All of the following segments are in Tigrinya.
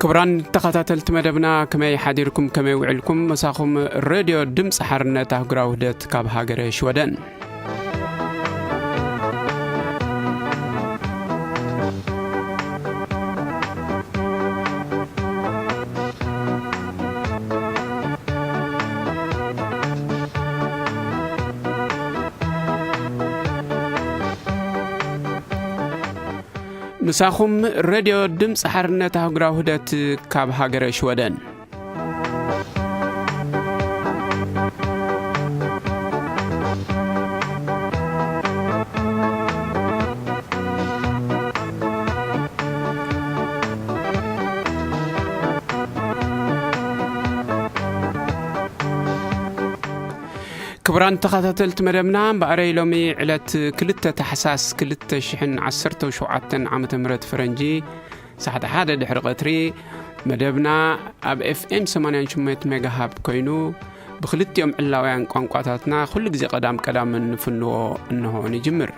ክቡራን ተኸታተልቲ መደብና፣ ከመይ ሓዲርኩም፣ ከመይ ውዕልኩም? ምሳኹም ሬድዮ ድምፂ ሓርነት ኣህጉራዊ ውህደት ካብ ሃገረ ሽወደን። ምሳኹም ሬድዮ ድምፂ ሓርነት ኣህጉራዊ ውህደት ካብ ሃገረ ሽወደን። ክቡራን ተኸታተልቲ መደብና፣ እምበኣረይ ሎሚ ዕለት ክልተ ታሕሳስ ክልተ ሽሕን ዓሰርተ ሸውዓተን ዓመተ ምህረት ፈረንጂ፣ ሰዓት ሓደ ድሕሪ ቀትሪ፣ መደብና ኣብ ኤፍኤም ሰማንያን ሸሞንተን ሜጋሃብ ኮይኑ፣ ብክልቲኦም ዕላውያን ቋንቋታትና ኩሉ ግዜ ቀዳም ቀዳም እንፍንዎ እንሆ ንጅምር።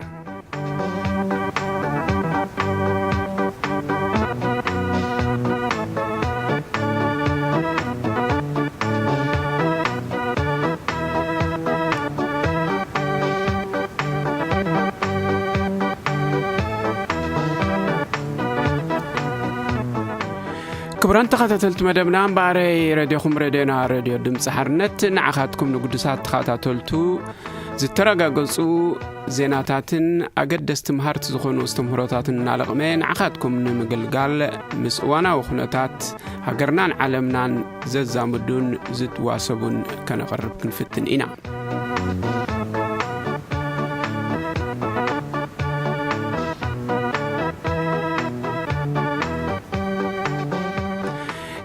ክቡራን ተኸታተልቲ መደብና፣ እምበኣረይ ሬድዮኹም ሬድዮና ሬድዮ ድምፂ ሓርነት ንዓኻትኩም ንግዱሳት ተኸታተልቱ ዝተረጋገፁ ዜናታትን ኣገደስቲ መሃርቲ ዝኾኑ ኣስተምህሮታትን እናለቕመ ንዓኻትኩም ንምግልጋል ምስ እዋናዊ ኩነታት ሃገርናን ዓለምናን ዘዛምዱን ዝዋሰቡን ከነቕርብ ክንፍትን ኢና።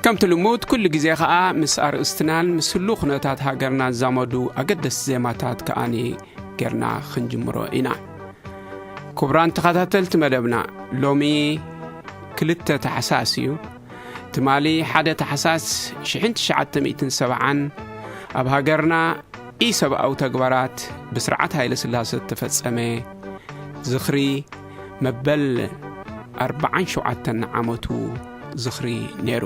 ከምቲ ልሙድ ኩሉ ግዜ ኸኣ ምስ ኣርእስትናን ምስ ህሉ ኩነታት ሃገርና ዝዛመዱ ኣገደስቲ ዜማታት ከኣኒ ጌርና ክንጅምሮ ኢና። ክቡራን ተኸታተልቲ መደብና፣ ሎሚ ክልተ ታሕሳስ እዩ። ትማሊ ሓደ ታሕሳስ ሽሕን ትሽዓተ ሚእትን ሰብዓን ኣብ ሃገርና ኢሰብኣዊ ተግባራት ብስርዓት ሃይለ ስላሰ እተፈጸመ ዝኽሪ መበል ኣርብዓን ሸውዓተን ዓመቱ ዝኽሪ ነይሩ።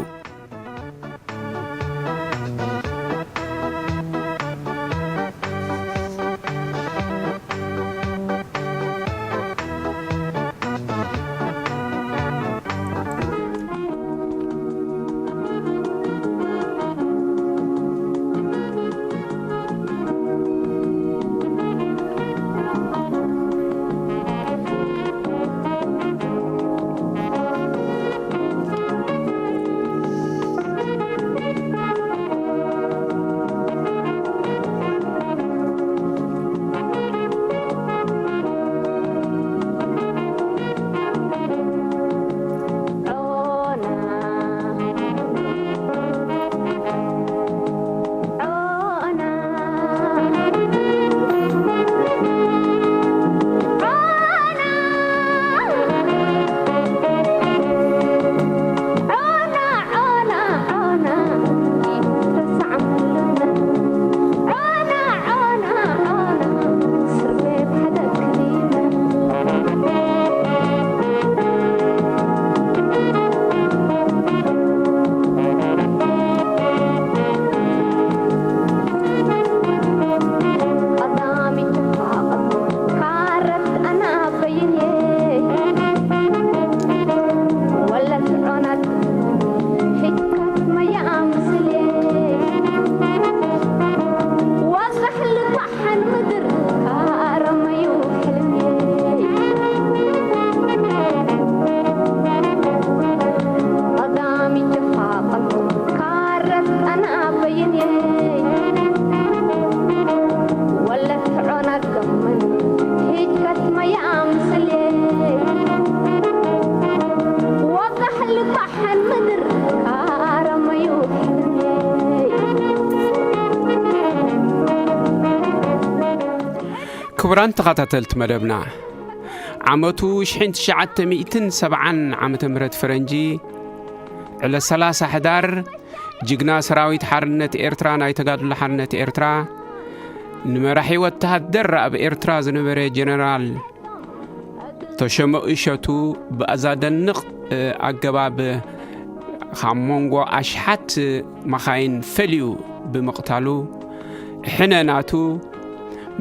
ክቡራን ተኸታተልቲ መደብና፣ ዓመቱ ሽሕን ትሽዓተ ሚእትን ሰብዓን ዓመተ ምህረት ፈረንጂ፣ ዕለት ሰላሳ ሕዳር፣ ጅግና ሰራዊት ሓርነት ኤርትራ፣ ናይ ተጋድሎ ሓርነት ኤርትራ፣ ንመራሒ ወተሃደር ኣብ ኤርትራ ዝነበረ ጀነራል ተሾመ እሸቱ ብኣዛደንቕ፣ እ፣ ኣገባብ ካብ መንጎ ኣሽሓት መኻይን ፈልዩ ብምቕታሉ፣ ሕነ ናቱ፣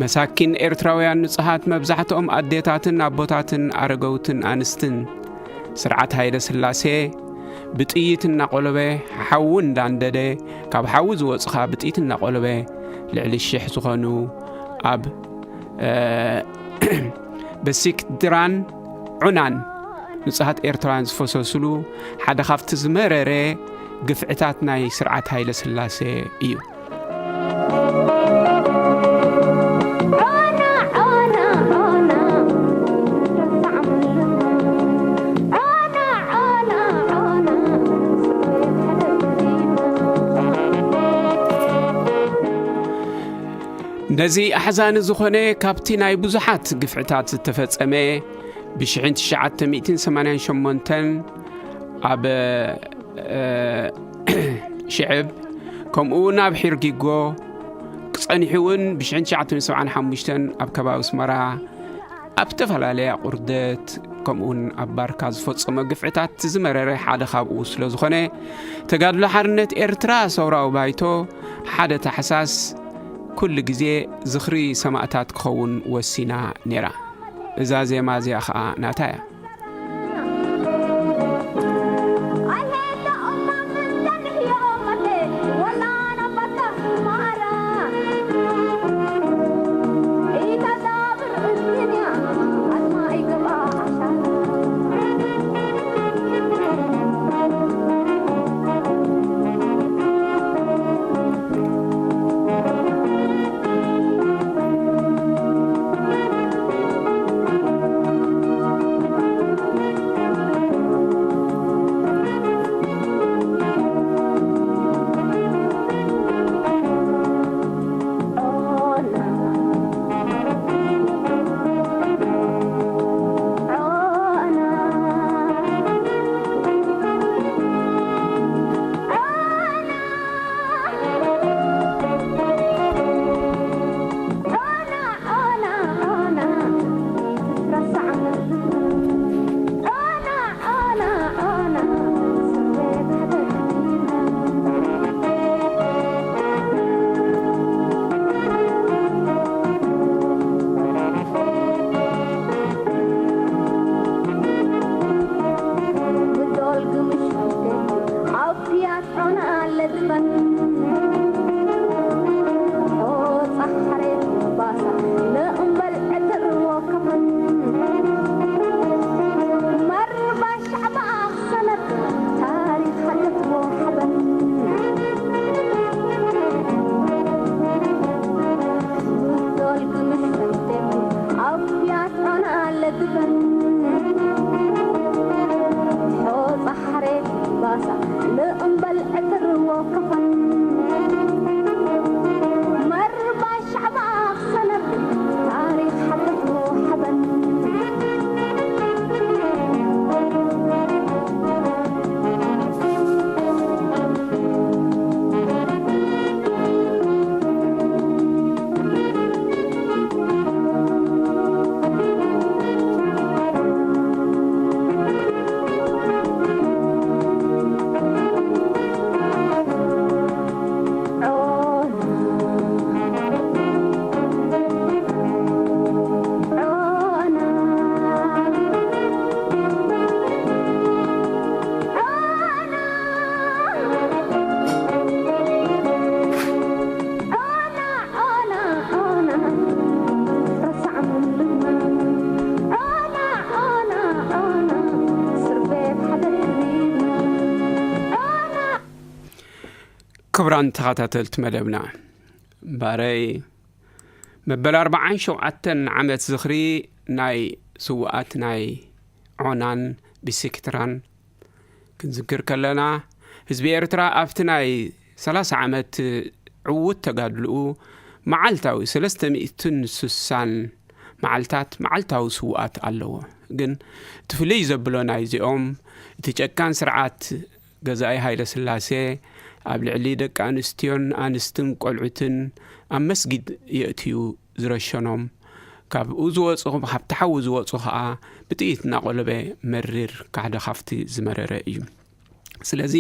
መሳኪን ኤርትራውያን ንጹሃት፣ መብዛሕትኦም ኣዴታትን ኣቦታትን ኣረገውትን ኣንስትን፣ ስርዓት ሃይለ ስላሴ ብጥይት እናቆለበ፣ ሓዊ እንዳንደደ፣ ካብ ሓዊ ዝወጹ ኸኣ ብጥይት እናቆለበ፣ ልዕሊ ሽሕ ዝኾኑ ኣብ፣ እ፣ በሲክድራን ዑናን ንጹሃት ኤርትራውያን ዝፈሰሱሉ ሓደ ካብቲ ዝመረረ ግፍዕታት ናይ ስርዓት ሃይለ ስላሴ እዩ። ነዚ ኣሕዛኒ ዝኾነ፣ ካብቲ ናይ ብዙሓት ግፍዕታት ዝተፈጸመ፣ ብ ሽሕን ትሽዓተ ሚእትን ሰማንያን ሸሞንተን ኣብ፣ እ፣ ሽዕብ፣ ከምኡ እውን ኣብ ሒርጊጎ፣ ጸኒሑ እውን ብ ሽሕን ትሽዓተ ሚእትን ሰብዓን ሓሙሽተን ኣብ ከባቢ ኣስመራ ኣብ ዝተፈላለያ ቁርደት፣ ከምኡውን ኣብ ባርካ ዝፈጸሞ ግፍዕታት ዝመረረ ሓደ ካብኡ ስለ ዝኾነ፣ ተጋድሎ ሓርነት ኤርትራ ሰውራዊ ባይቶ ሓደ ታሕሳስ ኩሉ ግዜ ዝኽሪ ሰማእታት ክኸውን ወሲና ነይራ። እዛ ዜማ እዚኣ ኸኣ ናታ እያ። ክቡራን ተኸታተልቲ መደብና፣ ባረይ መበል ኣርብዓን ሸውዓተን ዓመት ዝኽሪ ናይ ስውኣት ናይ ዖናን ብሲክትራን ክንዝክር ከለና፣ ህዝቢ ኤርትራ ኣብቲ ናይ ሰላሳ ዓመት ዕዉት ተጋድልኡ መዓልታዊ ሰለስተ ሚእትን ስሳን መዓልታት መዓልታዊ ስውኣት ኣለዎ። ግን እቲ ፍልይ ዘብሎ ናይዚኦም፣ እቲ ጨካን ስርዓት ገዛኢ ሃይለ ስላሴ ኣብ ልዕሊ ደቂ ኣንስትዮን ኣንስትን ቆልዑትን ኣብ መስጊድ የእትዩ ዝረሸኖም፣ ካብኡ ዝወጹ፣ ካብቲ ሓዊ ዝወጹ ኸኣ ብጥይት እናቖለበ መሪር፣ ሓደ ካብቲ ዝመረረ እዩ። ስለዚ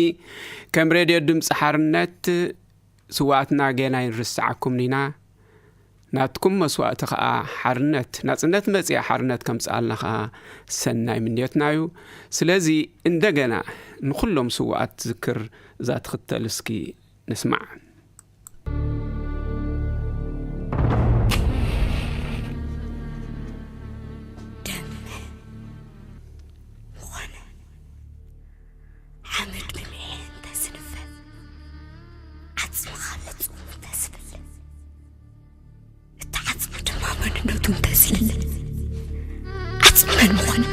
ከም ሬድዮ ድምፂ ሓርነት ስዋኣትና ጌና ይንርስዓኩም ኢና። ናትኩም መስዋእቲ ከኣ ሓርነት፣ ናጽነት መጽያ ሓርነት ከምጽኣልና ከኣ ሰናይ ምንዮትና እዩ። ስለዚ እንደገና ንኹሎም ስዋኣት ዝክር እዛ ትኽተል እስኪ ንስማዕ። ደም ምኾነ ሓመድ ብሚሕ እንተዝንፈ፣ ዓጽምኻ መጽኡ እንተዝብል፣ እቲ ዓጽሚ ድማ መንነቱ እንተዝልለ፣ ዓጽሚ መን ምኾነ?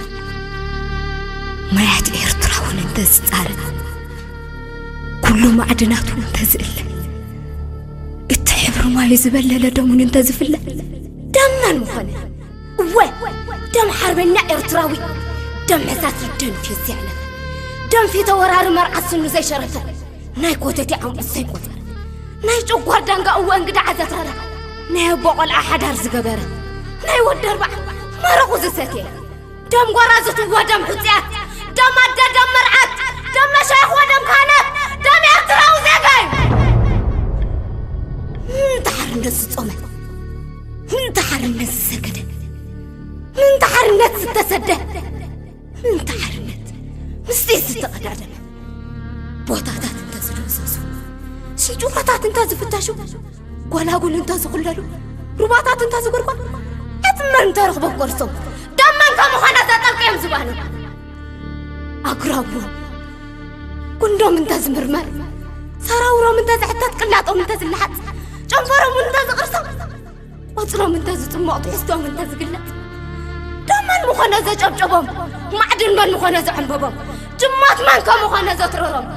ማያት ኤርትራ እውን እንተዝጻረ፣ ኩሉ ማዕድናቱ እንተዝእለ፣ እቲ ሕብሪ ማዩ ዝበለለ ደሙን እንተዝፍለ፣ ደም መን ምኾነ? እወ፣ ደም ሓርበኛ ኤርትራዊ፣ ደም ሕሳስ ደንፊ ዝያዕለፈ፣ ደም ፊተ ወራሪ መርዓት ስኑ ዘይሸረፈ፣ ናይ ኮተቴ ዓምኡ ዘይቆጸረ፣ ናይ ጨጓር ዳንጋ እወ እንግዳ ዓዘትረረ፣ ናይ ኣቦ ቆልዓ ሓዳር ዝገበረ፣ ናይ ወዲ ኣርባዓ መረቑ ዝሰትየ፣ ደም ጓራዙት እወ ደም ሕጹያት፣ ደም ኣደ ደም መርዓት፣ ደም መሻይኽ ወደም ካህናት፣ ደም ኤርትራዊ ዜጋ እዩ። ምንታ ሓርነት ዝጾመ፣ ምንታ ሓርነት ዝሰገደ፣ ምንታ ሓርነት ዝተሰደ፣ ምንታ ሓርነት ምስጢር ዝተቐዳደመ፣ ቦታታት እንተ ዝድምሰሱ፣ ሽንጭሮታት እንተ ዝፍተሹ፣ ጎላጉል እንተ ዝኹለሉ፣ ሩባታት እንተ ዝጉርጓር፣ ዕጥመር እንተ ረኽቦ ቆርሶም፣ ደመን ከምኾነ ዘጠልቀዮም ዝባኑ። ኣግራቦም፣ ጉንዶም እንተ ዝምርመር፣ ሰራውሮም እንተ ዝሕተት፣ ቅላጦም እንተ ዝለሓጽ፣ ጨንፈሮም እንተ ዝቕርሶም፣ ቆጽሎም እንተ ዝጽሞቕ፣ ትሕዝቶም እንተ ዝግለጽ፣ ደም መን ምኾነ ዘጨብጨቦም፣ ማዕድን መን ምኾነ ዘዕንበቦም፣ ጅማት መን ከምኾነ ዘትረሮም።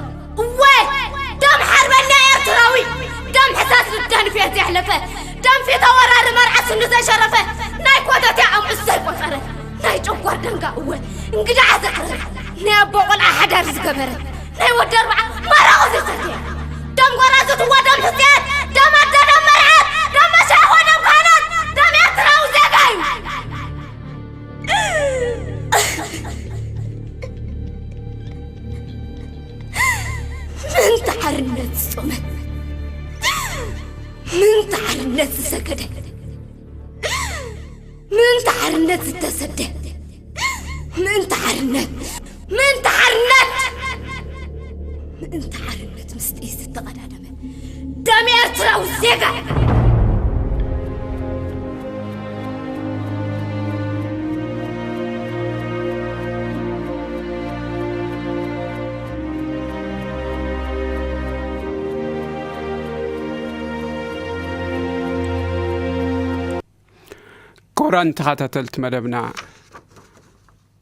እወ፣ ደም ሓርበኛ ኤርትራዊ፣ ደም ሕሳስ ልደንፍየት ዘሕለፈ፣ ደም ፊተ ወራሪ መርዓት ስኑ ዘሸረፈ፣ ናይ ኮተቴ ኣምዑስ ዘይቆጸረ፣ ናይ ጨጓር ደንጋ እወ እንግዳ ዘትረረ፣ ናይ ኣቦ ቆልዓ ሓዳር ዝገበረ፣ ናይ ወዲ ኣርባዓ መረቑ ዝሰትየ፣ ደም ጎራዙት እወ ደም ሕጽያት፣ ደም ኣደ ደም መርዓት፣ ደም መሻይኽ ደም ካህናት፣ ደም ኤርትራዊ ዜጋ እዩ። ምንታ ሓርነት ዝጾመ፣ ምንታ ሓርነት ዝሰገደ፣ ምንታ ሓርነት ዝተሰደ፣ ምንታ ሓርነት፣ ምንታ ሓርነት፣ ምንታ ሓርነት ምስጢር ዝተቐዳደመ ደም ኤርትራዊ ዜጋ። ክቡራን ተኸታተልቲ መደብና፣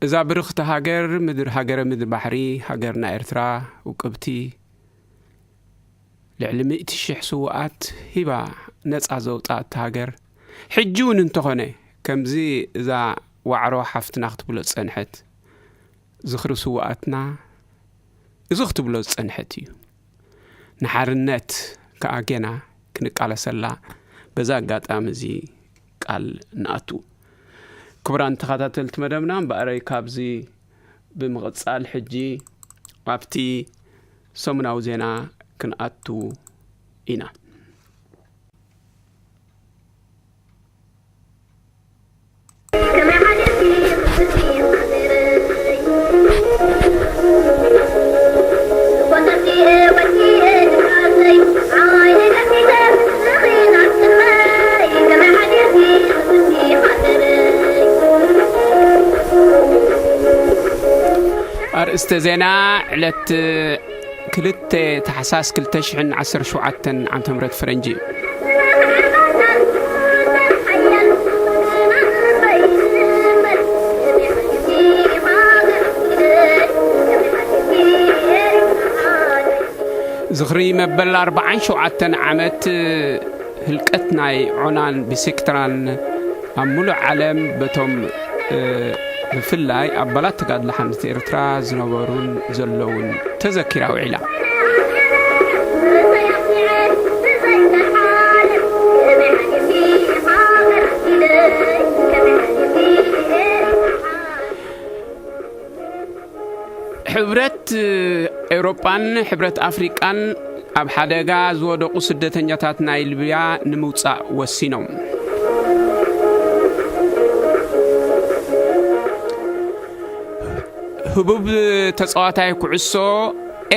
እዛ ብርኽቲ ሃገር፣ ምድር ሃገረ ምድሪ ባሕሪ፣ ሃገርና ኤርትራ ውቅብቲ፣ ልዕሊ ሚእቲ ሽሕ ስውኣት ሂባ ነጻ ዘውጽኣት ሃገር፣ ሕጂ እውን እንተኾነ፣ ከምዚ እዛ ዋዕሮ ሓፍትና ክትብሎ ዝጸንሐት፣ ዝኽሪ ስውኣትና እዚ ክትብሎ ዝጸንሐት እዩ። ንሓርነት ከኣ ጌና ክንቃለሰላ በዛ ኣጋጣሚ እዚ ቃል ንኣቱ። ክቡራን ተኸታተልቲ መደብና፣ እምበኣረይ ካብዚ ብምቕጻል ሕጂ ኣብቲ ሰሙናዊ ዜና ክንኣቱ ኢና። ኣርእስተ ዜና ዕለት ክልተ ታሕሳስ ክልተ ሽሕን ዓሰርተ ሸውዓተን ዓመተ ምህረት ፈረንጂ እዩ። ዝኽሪ መበል ኣርባዓን ሸውዓተን ዓመት ህልቀት ናይ ዖናን ብሴክትራን ኣብ ሙሉእ ዓለም በቶም፣ እ፣ ብፍላይ ኣባላት ተጋድሎ ሓርነት ኤርትራ ዝነበሩን ዘለውን ተዘኪራ ውዒላ። ሕብረት ኤውሮጳን ሕብረት ኣፍሪቃን ኣብ ሓደጋ ዝወደቑ ስደተኛታት ናይ ሊብያ ንምውጻእ ወሲኖም። ህቡብ ተጻዋታይ ኩዕሶ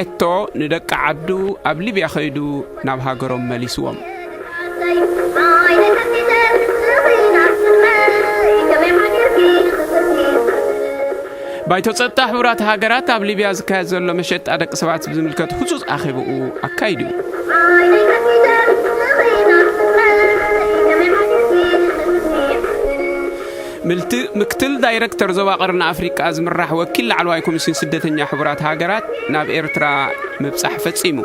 ኤቶ ንደቂ ዓዱ ኣብ ሊብያ ከይዱ ናብ ሃገሮም መሊስዎም። ባይቶ ጸጥታ ሕቡራት ሃገራት ኣብ ሊብያ ዝካየድ ዘሎ መሸጣ ደቂ ሰባት ብዝምልከት ህጹጽ ኣኼባኡ ኣካይዱ። ምልቲ-፣ ምክትል ዳይረክተር ዞባ ቀርኒ ኣፍሪቃ ዝምራሕ ወኪል ላዕለዋይ ኮሚሽን ስደተኛ ሕቡራት ሃገራት ናብ ኤርትራ ምብጻሕ ፈጺሙ።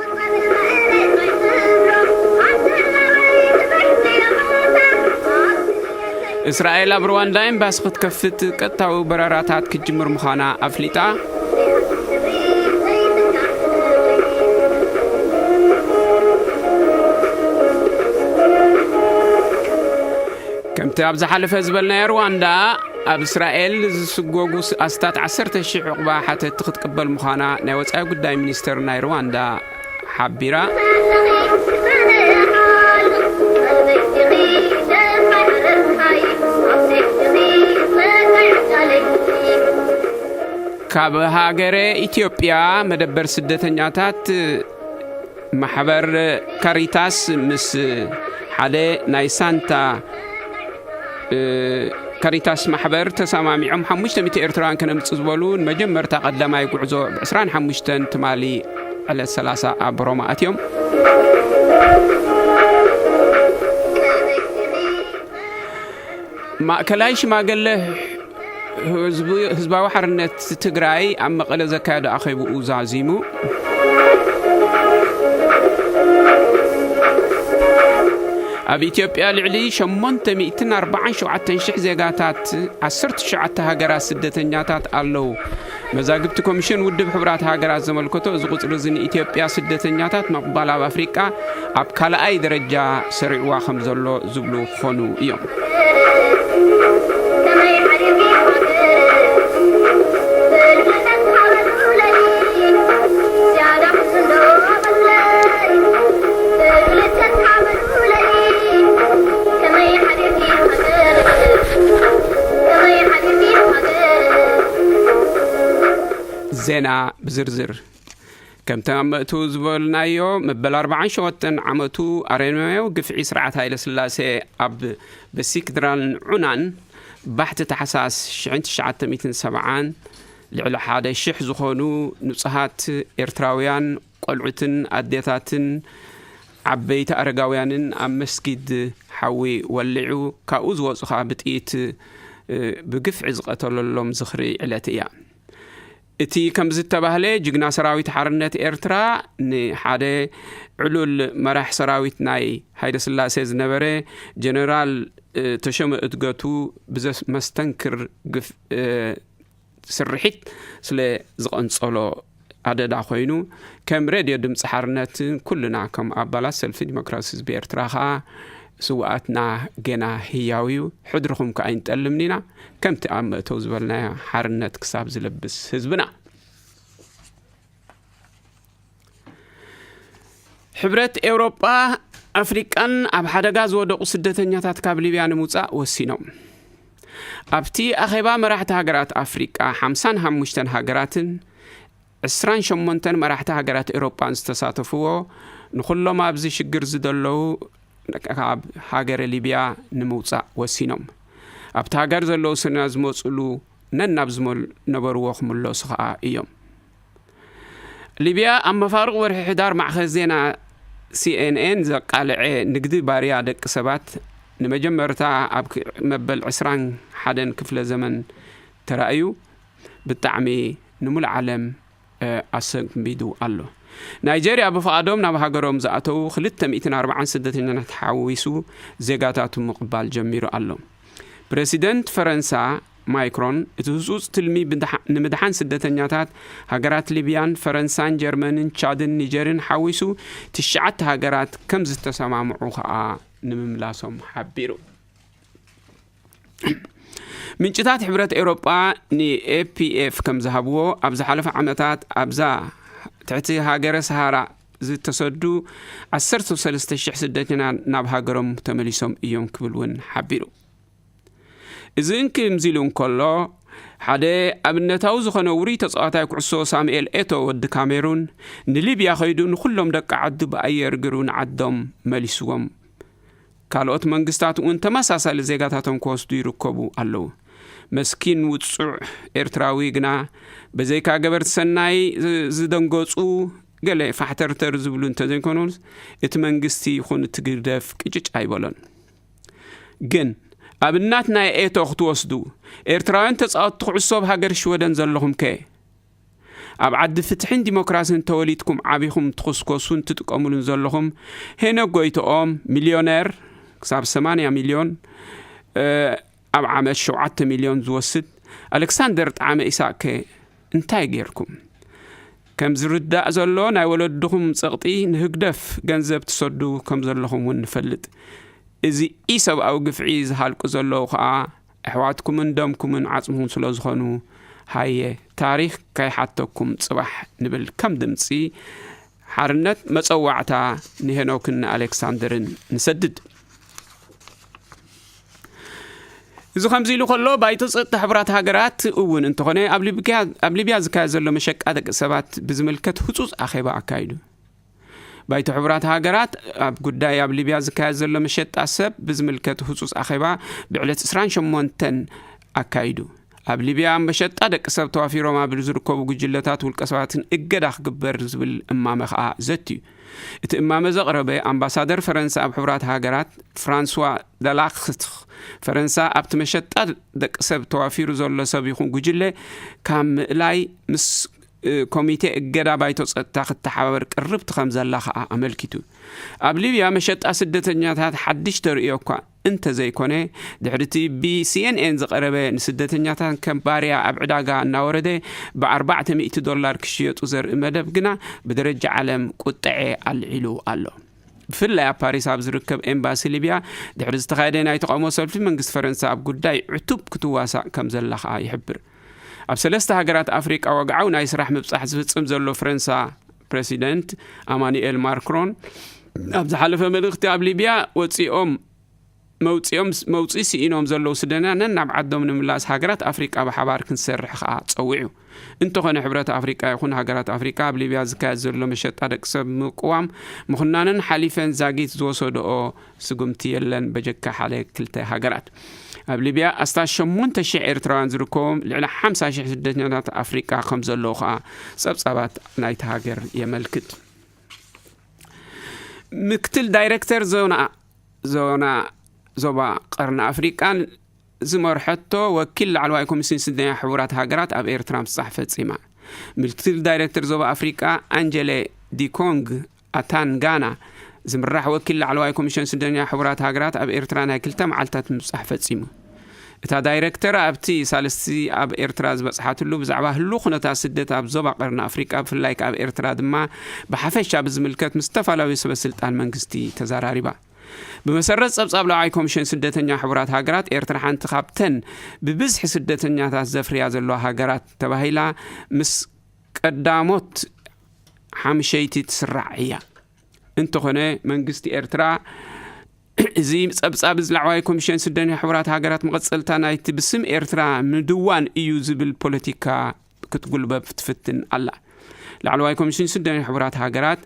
እስራኤል ኣብ ሩዋንዳ ኤምባሲ ክትከፍት ቀጥታዊ በረራታት ክትጅምር ምዃና ኣፍሊጣ። ከምቲ ኣብ ዝሓለፈ ዝበልናዮ፣ ሩዋንዳ ኣብ እስራኤል ዝስጎጉ ስ-፣ ኣስታት ዓሰርተ ሺሕ ዕቑባ ሓተትቲ ክትቅበል ምዃና ናይ ወጻኢ ጉዳይ ሚኒስተር ናይ ሩዋንዳ ሓቢራ። ካብ ሃገረ ኢትዮጵያ መደበር ስደተኛታት ማሕበር ካሪታስ ምስ ሓደ ናይ ሳንታ፣ እ፣ ካሪታስ ማሕበር ተሰማሚዖም ሓሙሽተ ሚእቲ ኤርትራውያን ከነምጽእ ዝበሉ ንመጀመርታ ቀዳማይ ጉዕዞ ብ ዕስራን ሓሙሽተን ትማሊ ዕለት ሰላሳ ኣብ ሮማ ኣትዮም። ማእከላይ ሽማግለ ህዝቢ-፣ ህዝባዊ ሓርነት ትግራይ ኣብ መቐለ ዘካየዶ ኣኼባኡ ዛዚሙ። ኣብ ኢትዮጵያ ልዕሊ ሸሞንተ ሚእትን ኣርባዓን ሸውዓተን ሽሕ ዜጋታት ዓሰርተ ትሽዓተ ሃገራት ስደተኛታት ኣለዉ። መዛግብቲ ኮሚሽን ውድብ ሕቡራት ሃገራት ዘመልከቶ፣ እዚ ቁጽሪ እዚ ንኢትዮጵያ ስደተኛታት ምቕባል ኣብ ኣፍሪቃ ኣብ ካልኣይ ደረጃ ሰሪዕዋ ከም ዘሎ ዝብሉ ክኾኑ እዮም። ዜና ብዝርዝር። ከምቲ ኣብ መእትው ዝበልናዮ፣ መበል ኣርባዓን ሸውዓተን ዓመቱ ኣረሜናዊ ግፍዒ ስርዓት ሃይለ ስላሴ ኣብ በሲክድራን ዑናን ባሕቲ ታሕሳስ ሽሕን ትሽዓተ ሚእትን ሰብዓን ልዕሊ ሓደ ሽሕ ዝኾኑ ንጹሃት ኤርትራውያን ቆልዑትን ኣዴታትን ዓበይቲ ኣረጋውያንን ኣብ መስጊድ ሓዊ ወሊዑ፣ ካብኡ ዝወጹ ኸኣ ብጥይት፣ እ፣ ብግፍዒ ዝቐተለሎም ዝኽሪ ዕለት እያ። እቲ ከም ዝተባህለ፣ ጅግና ሰራዊት ሓርነት ኤርትራ ንሓደ ዕሉል መራሕ ሰራዊት ናይ ሃይለ ስላሴ ዝነበረ ጀነራል፣ እ፣ ተሾመ እድገቱ ብዘስ-፣ መስተንክር ግፍ-፣ እ፣ ስርሒት ስለ ዝቐንጸሎ ኣደዳ ኮይኑ፣ ከም ሬድዮ ድምፂ ሓርነትን ኩልና ከም ኣባላት ሰልፊ ዲሞክራሲ ህዝቢ ኤርትራ ኸኣ ስውኣትና ገና ህያው እዩ። ሕድርኹም ከኣ ኣይንጠልምን ኢና። ከምቲ ኣብ መእተው ዝበልናዮ፣ ሓርነት ክሳብ ዝለብስ ህዝብና። ሕብረት ኤውሮጳ ኣፍሪቃን ኣብ ሓደጋ ዝወደቑ ስደተኛታት ካብ ሊብያ ንምውጻእ ወሲኖም። ኣብቲ ኣኼባ መራሕቲ ሃገራት ኣፍሪቃ ሓምሳን ሓሙሽተን ሃገራትን ዕስራን ሸሞንተን መራሕቲ ሃገራት ኤውሮጳን ዝተሳተፍዎ፣ ንኹሎም ኣብዚ ሽግር ዝደለዉ ካብ ሃገረ ሊብያ ንምውጻእ ወሲኖም። ኣብቲ ሃገር ዘለዉ ስና ዝመጹሉ ነናብ ዝመል-፣ ነበርዎ ክምለሱ ኸኣ እዮም። ሊብያ ኣብ መፋርቕ ወርሒ ሕዳር ማዕኸን ዜና ሲኤንኤን ዘቃልዐ ንግዲ ባርያ ደቂ ሰባት ንመጀመርታ ኣብ ክ-፣ መበል ዕስራን ሓደን ክፍለ ዘመን ተራእዩ፣ ብጣዕሚ ንሙሉእ ዓለም፣ እ፣ ኣሰንቢዱ ኣሎ። ናይጀርያ ብፍቓዶም ናብ ሃገሮም ዝኣተዉ ክልተ ሚእትን ኣርባዓን ስደተኛታት ሓዊሱ ዜጋታቱ ምቕባል ጀሚሩ ኣሎ። ፕረሲደንት ፈረንሳ ማይክሮን፣ እቲ ህጹጽ ትልሚ ብድሓ-፣ ንምድሓን ስደተኛታት፣ ሃገራት ሊብያን ፈረንሳን ጀርመንን ቻድን ኒጀርን ሓዊሱ ትሽዓተ ሃገራት ከም ዝተሰማምዑ ኸኣ ንምምላሶም ሓቢሩ። ምንጭታት ሕብረት ኤውሮጳ ንኤፒኤፍ ከም ዝሃብዎ፣ ኣብ ዝሓለፈ ዓመታት ኣብዛ ትሕቲ ሃገረ ሰሃራ ዝተሰዱ ዓሰርተ ሰለስተ ሽሕ ስደተኛ ናብ ሃገሮም ተመሊሶም እዮም ክብል እውን ሓቢሩ። እዚ እንክምዚ ኢሉ እንከሎ፣ ሓደ ኣብነታዊ ዝኾነ ውሩይ ተጻዋታይ ኩዕሶ ሳሙኤል ኤቶ ወዲ ካሜሩን ንሊብያ ከይዱ ንኹሎም ደቂ ዓዱ ብኣየር እግሩ ንዓዶም መሊስዎም። ካልኦት መንግስታት እውን ተመሳሳሊ ዜጋታቶም ክወስዱ ይርከቡ ኣለዉ። መስኪን ውጹዕ ኤርትራዊ ግና ብዘይካ ገበርቲ ሰናይ ዝ-፣ ዝደንገጹ ገለ ፋሕተርተር ዝብሉ እንተዘይኮኑስ፣ እቲ መንግስቲ ይኹን እቲ ግደፍ ቅጭጭ ኣይበሎን። ግን ኣብ እናት ናይ ኤቶ ክትወስዱ፣ ኤርትራውያን ተጻወትቲ ኩዕሶ ኣብ ሃገር ሽወደን ዘለኹም ከ? ኣብ ዓዲ ፍትሕን ዲሞክራስን ተወሊድኩም ዓቢኹም ትኹስኮሱን ትጥቀሙሉን ዘለኹም ሄኖክ ጎይትኦም፣ ሚልዮነር ክሳብ ሰማንያ ሚልዮን፣ እ፣ ኣብ ዓመት ሸውዓተ ሚልዮን ዝወስድ ኣሌክሳንደር ጣዕመ ኢሳቅ ከ እንታይ ጌርኩም? ከም ዝርዳእ ዘሎ ናይ ወለድኹም ጸቕጢ ንህግደፍ ገንዘብ ትሰዱ ከም ዘለኹም እውን ንፈልጥ። እዚ ኢሰብኣዊ ግፍዒ ዝሃልቁ ዘለዉ ኸኣ ኣሕዋትኩምን ደምኩምን ዓጽምኹም ስለ ዝኾኑ፣ ሃየ ታሪኽ ከይሓተኩም ጽባሕ ንብል ከም ድምጺ ሓርነት መጸዋዕታ ንሄኖክን ንኣሌክሳንደርን ንሰድድ። እዚ ከምዚ ኢሉ ከሎ፣ ባይቶ ጸጥታ ሕቡራት ሃገራት እውን እንተኾነ ኣብ ሊብያ፣ ኣብ ሊብያ ዝካየድ ዘሎ መሸቃ ደቂ ሰባት ብዝምልከት ህጹጽ ኣኼባ ኣካይዱ። ባይቶ ሕቡራት ሃገራት ኣብ ጉዳይ ኣብ ሊብያ ዝካየድ ዘሎ መሸጣ ሰብ ብዝምልከት ህጹጽ ኣኼባ ብዕለት ዕስራን ሸሞንተን ኣካይዱ። ኣብ ሊብያ ኣብ መሸጣ ደቂ ሰብ ተዋፊሮም ኣብ ዝርከቡ ጉጅለታት ውልቀ ሰባትን እገዳ ክግበር ዝብል እማመ ከኣ ዘትዩ። እቲ እማመ ዘቕረበ ኣምባሳደር ፈረንሳ ኣብ ሕቡራት ሃገራት ፍራንስዋ ደላክትኽ፣ ፈረንሳ ኣብቲ መሸጣ ደቂ ሰብ ተዋፊሩ ዘሎ ሰብ ይኹን ጉጅለ ካብ ምእላይ ምስ፣ እ፣ ኮሚቴ እገዳ ባይቶ ጸጥታ ክተሓባበር ቅርብቲ ከም ዘላ ከኣ ኣመልኪቱ። ኣብ ሊብያ መሸጣ ስደተኛታት ሓድሽ ተርእዮ እኳ እንተዘይኮነ፣ ድሕሪ እቲ ብሲኤንኤን ዝቐረበ ንስደተኛታት ከም ባርያ ኣብ ዕዳጋ እናወረደ ብኣርባዕተ ሚእቲ ዶላር ክሽየጡ ዘርኢ መደብ ግና ብደረጃ ዓለም ቁጥዐ ኣልዒሉ ኣሎ። ብፍላይ ኣብ ፓሪስ ኣብ ዝርከብ ኤምባሲ ሊብያ ድሕሪ ዝተኻየደ ናይ ተቓውሞ ሰልፊ፣ መንግስቲ ፈረንሳ ኣብ ጉዳይ ዕቱብ ክትዋሳእ ከም ዘላ ከኣ ይሕብር። ኣብ ሰለስተ ሃገራት ኣፍሪቃ ወግዓዊ ናይ ስራሕ ምብጻሕ ዝፍጽም ዘሎ ፈረንሳ ፕረሲደንት ኣማኑኤል ማክሮን ኣብ ዝሓለፈ መልእኽቲ፣ ኣብ ሊብያ ወጺኦም መውጺኦም፣ መውጺ ስኢኖም ዘለዉ ስደተኛታት ናብ ዓዶም ንምምላስ ሃገራት ኣፍሪቃ ብሓባር ክንሰርሕ ከኣ ጸዊዑ። እንተኾነ ሕብረት ኣፍሪቃ ይኹን ሃገራት ኣፍሪቃ ኣብ ሊብያ ዝካየድ ዘሎ መሸጣ ደቂ ሰብ ምቅዋም ምኹናነን ሓሊፈን ዛጊት ዝወሰድኦ ስጉምቲ የለን፣ በጀካ ሓደ ክልተ ሃገራት። ኣብ ሊብያ ኣስታት ሸሞንተ ሽሕ ኤርትራውያን ዝርከቦም ልዕሊ ሓምሳ ሽሕ ስደተኛታት ኣፍሪቃ ከም ዘለዉ ከኣ ጸብጻባት ናይቲ ሃገር የመልክት። ምክትል ዳይሬክተር ዞና፣ ዞና ዞባ ቀርኒ ኣፍሪቃን ዝመርሐቶ ወኪል ላዕለዋይ ኮሚሽን ስደተኛ ሕቡራት ሃገራት ኣብ ኤርትራ ምስጻሕ ፈጺማ። ምክትል ዳይሬክተር ዞባ ኣፍሪቃ ኣንጀሌ ዲኮንግ ኣታንጋና ዝምራሕ ወኪል ላዕለዋይ ኮሚሽን ስደተኛ ሕቡራት ሃገራት ኣብ ኤርትራ ናይ ክልተ መዓልታት ምብጻሕ ፈጺሙ። እታ ዳይሬክተር ኣብቲ ሳልስቲ ኣብ ኤርትራ ዝበጽሓትሉ ብዛዕባ ህሉው ኩነታት ስደት ኣብ ዞባ ቀርኒ ኣፍሪቃ፣ ብፍላይ ከኣ ኣብ ኤርትራ ድማ ብሓፈሻ ብዝምልከት ምስ ዝተፈላለዩ ሰበ ስልጣን መንግስቲ ተዘራሪባ። ብመሰረት ጸብጻብ ላዕለዋይ ኮሚሽን ስደተኛ ሕቡራት ሃገራት፣ ኤርትራ ሓንቲ ካብተን ብብዝሒ ስደተኛታት ዘፍርያ ዘለዋ ሃገራት ተባሂላ ምስ ቀዳሞት ሓምሸይቲ ትስራዕ እያ። እንተኾነ መንግስቲ ኤርትራ እዚ ጸብጻብ እዚ ላዕለዋይ ኮሚሽን ስደተኛ ሕቡራት ሃገራት መቐጸልታ ናይቲ ብስም ኤርትራ ምድዋን እዩ ዝብል ፖለቲካ ክትጉልበብ ትፍትን ኣላ። ላዕለዋይ ኮሚሽን ስደተኛ ሕቡራት ሃገራት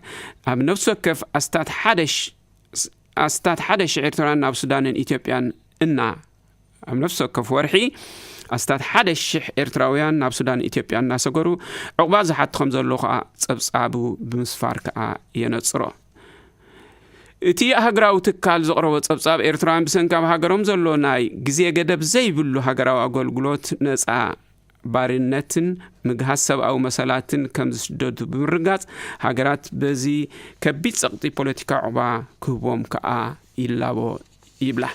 ኣብ ነፍሲ ወከፍ ኣስታት ሓደ ሽ-፣ ኣስታት ሓደ ሽሕ ኤርትራውያን ናብ ሱዳንን ኢትዮጵያን እና ኣብ ነፍሲ ወከፍ ወርሒ ኣስታት ሓደ ሽሕ ኤርትራውያን ናብ ሱዳን ኢትዮጵያ እናሰገሩ ዕቑባ ዝሓቱ ከም ዘለዉ ከኣ ጸብጻቡ ብምስፋር ከኣ የነጽሮ። እቲ ሃገራዊ ትካል ዘቕረቦ ጸብጻብ፣ ኤርትራውያን ብሰንኪ ኣብ ሃገሮም ዘሎ ናይ ግዜ ገደብ ዘይብሉ ሃገራዊ ኣገልግሎት ነጻ ባርነትን ምግሃስ ሰብኣዊ መሰላትን ከም ዝስደዱ ብምርጋጽ፣ ሃገራት በዚ ከቢድ ጸቕጢ ፖለቲካ ዕቑባ ክህቦም ከኣ ይላቦ ይብላ።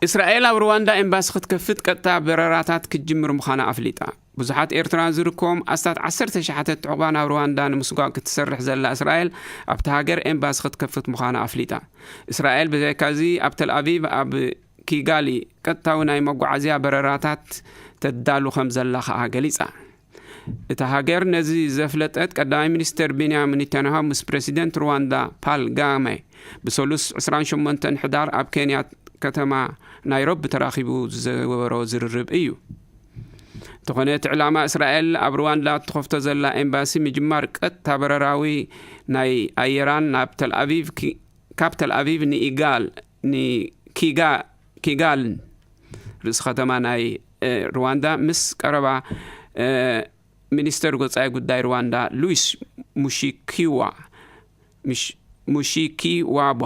እስራኤል ኣብ ሩዋንዳ ኤምባሲ ክትከፍት ቀጥታ በረራታት ክትጅምር ምዃና ኣፍሊጣ። ብዙሓት ኤርትራውያን ዝርከቦም ኣስታት ዓሰርተ ሸሓት ዕቑባ ናብ ሩዋንዳ ንምስጓግ ክትሰርሕ ዘላ እስራኤል ኣብቲ ሃገር ኤምባሲ ክትከፍት ምዃና ኣፍሊጣ። እስራኤል ብዘይካዚ ኣብ ተል ኣቪቭ ኣብ ኪጋሊ ቀጥታዊ ናይ መጓዓዝያ በረራታት ተዳሉ ከም ዘላ ከኣ ገሊጻ። እታ ሃገር ነዚ ዘፍለጠት ቀዳማይ ሚኒስተር ቤንያሚን ኔታንያሁ ምስ ፕረሲደንት ሩዋንዳ ፓል ጋሜ ብሰሉስ ዕስራን ሸሞንተን ሕዳር ኣብ ኬንያ ከተማ ናይሮቢ ተራኺቡ ዝገበሮ ዝርርብ እዩ። እንተኾነ እቲ ዕላማ እስራኤል ኣብ ሩዋንዳ እትኸፍቶ ዘላ ኤምባሲ ምጅማር ቀጥታ በረራዊ ናይ ኣየራን ናብ ተልኣቪቭ ኪ- ካብ ተልኣቪቭ ንኢጋል ንኪጋ ኪጋልን ርእሲ ከተማ ናይ ሩዋንዳ ምስ ቀረባ ሚኒስተር ወጻኢ ጉዳይ ሩዋንዳ ሉዊስ ሙሺኪዋ ሙሺኪዋቧ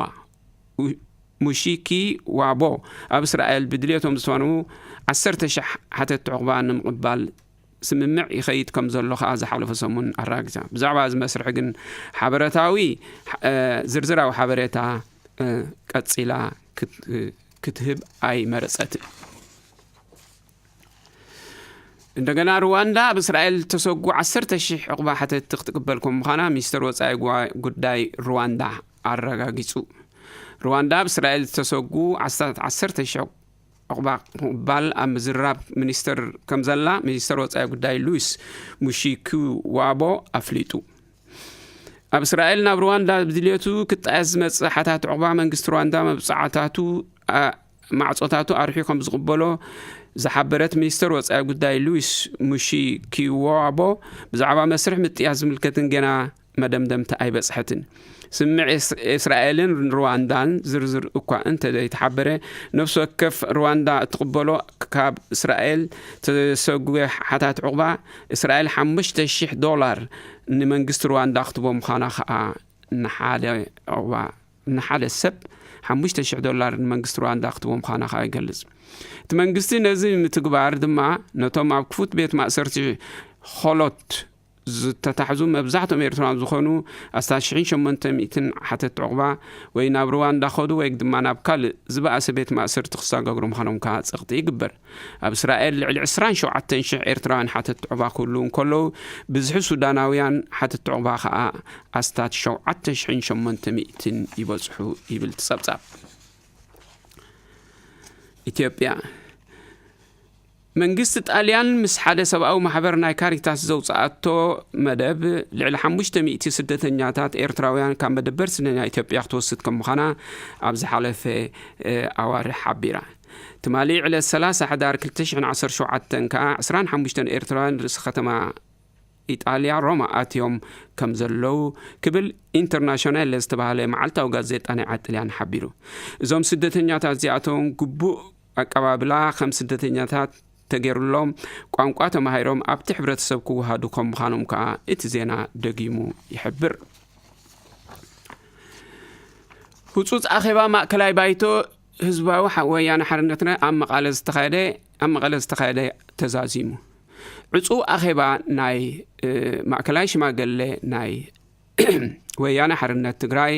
ሙሺኪዋቦ ኣብ እስራኤል ብድልየቶም ዝፈነዉ ዓሰርተ ሽሕ ሓተት ዕቑባ ንምቕባል ስምምዕ ይኸይድ ከም ዘሎ ከኣ ዝሓለፈ ሰሙን ኣራጊጻ። ብዛዕባ እዚ መስርሕ ግን ሓበረታዊ ዝርዝራዊ ሓበሬታ ቀጺላ ክትህብ ኣይመረጸትን። እንደገና ሩዋንዳ ኣብ እስራኤል ተሰጉ ዓሰርተ ሽሕ ዕቑባ ሓተቲ ክትቅበል ከም ምዃና ሚኒስተር ወጻኢ ጉዳይ ሩዋንዳ ኣረጋጊጹ። ሩዋንዳ ኣብ እስራኤል ዝተሰጉ ዓሰርተ ሽሕ ዕቑባ ምቕባል ኣብ ምዝራብ ሚኒስተር ከም ዘላ ሚኒስተር ወጻኢ ጉዳይ ሉዊስ ሙሺኪዋቦ ኣፍሊጡ። ኣብ እስራኤል ናብ ሩዋንዳ ብድልየቱ ክጣየስ ዝመጽእ ሓታት ዕቑባ መንግስቲ ሩዋንዳ መብጻዕታቱ ማዕጾታቱ ኣርሒቑ ከም ዝቕበሎ ዝሓበረት ሚኒስተር ወጻኢ ጉዳይ ሉዊስ ሙሺኪዋቦ ብዛዕባ መስርሕ ምጥያስ ዝምልከትን ገና መደምደምታ ኣይበጽሐትን። ስምምዕ እስራኤልን ሩዋንዳን ዝርዝር እኳ እንተ ዘይተሓበረ፣ ነፍሲ ወከፍ ሩዋንዳ እትቕበሎ ካብ እስራኤል ተሰጉገ ሓታት ዕቑባ እስራኤል ሓሙሽተ ሽሕ ዶላር ንመንግስቲ ሩዋንዳ ክትቦ ምዃና ከኣ ንሓደ ዕቑባ ንሓደ ሰብ ሓሙሽተ ሽሕ ዶላር ንመንግስቲ ሩዋንዳ ክትቦ ምዃና ከኣ ይገልጽ። እቲ መንግስቲ ነዚ ምትግባር ድማ ነቶም ኣብ ክፉት ቤት ማእሰርቲ ኾሎት ዝተታሕዙ መብዛሕትኦም ኤርትራውያን ዝኾኑ ኣስታት ሽሕን ሸሞንተ ሚእትን ሓተት ዕቑባ ወይ ናብ ሩዋንዳ ኸዱ ወይ ድማ ናብ ካልእ ዝበኣሰ ቤት ማእሰርቲ ክሰጋግሩ ምዃኖም ከኣ ጸቕጢ ይግበር። ኣብ እስራኤል ልዕሊ ዕስራን ሸውዓተን ሽሕ ኤርትራውያን ሓተት ዕቑባ ክህልዉ እንከለዉ ብዝሒ ሱዳናውያን ሓተት ዕቑባ ከኣ ኣስታት ሸውዓተ ሽሕን ሸሞንተ ሚእትን ይበጽሑ ይብል እቲ ጸብጻብ። ኢትዮጵያ መንግስቲ ጣልያን ምስ ሓደ ሰብኣዊ ማሕበር ናይ ካሪታስ ዘውፅኣቶ መደብ ልዕሊ ሓሙሽተ ሚእቲ ስደተኛታት ኤርትራውያን ካብ መደበር ስደተኛ ኢትዮጵያ ክትወስድ ከም ምዃና ኣብ ዝሓለፈ ኣዋርሕ ሓቢራ። ትማሊ ዕለት ሰላሳ ሕዳር ክልተ ሽሕን ዓሰርተ ሸውዓተን ከዓ ዕስራን ሓሙሽተን ኤርትራውያን ርእሲ ከተማ ኢጣልያ ሮማ ኣትዮም ከም ዘለዉ ክብል ኢንተርናሽናል ዝተባህለ መዓልታዊ ጋዜጣ ናይ ዓጥልያን ሓቢሩ። እዞም ስደተኛታት እዚኣቶም ግቡእ ኣቀባብላ ከም ስደተኛታት ተገይሩሎም ቋንቋ ተማሂሮም ኣብቲ ሕብረተሰብ ክወሃዱ ከም ምዃኖም ከዓ እቲ ዜና ደጊሙ ይሕብር። ህፁፅ ኣኼባ ማእከላይ ባይቶ ህዝባዊ ወያነ ሓርነትና ኣብ መቐለ ዝተኻየደ ኣብ መቐለ ዝተኻየደ ተዛዚሙ። ዕፁ ኣኼባ ናይ ማእከላይ ሽማገለ ናይ ወያነ ሓርነት ትግራይ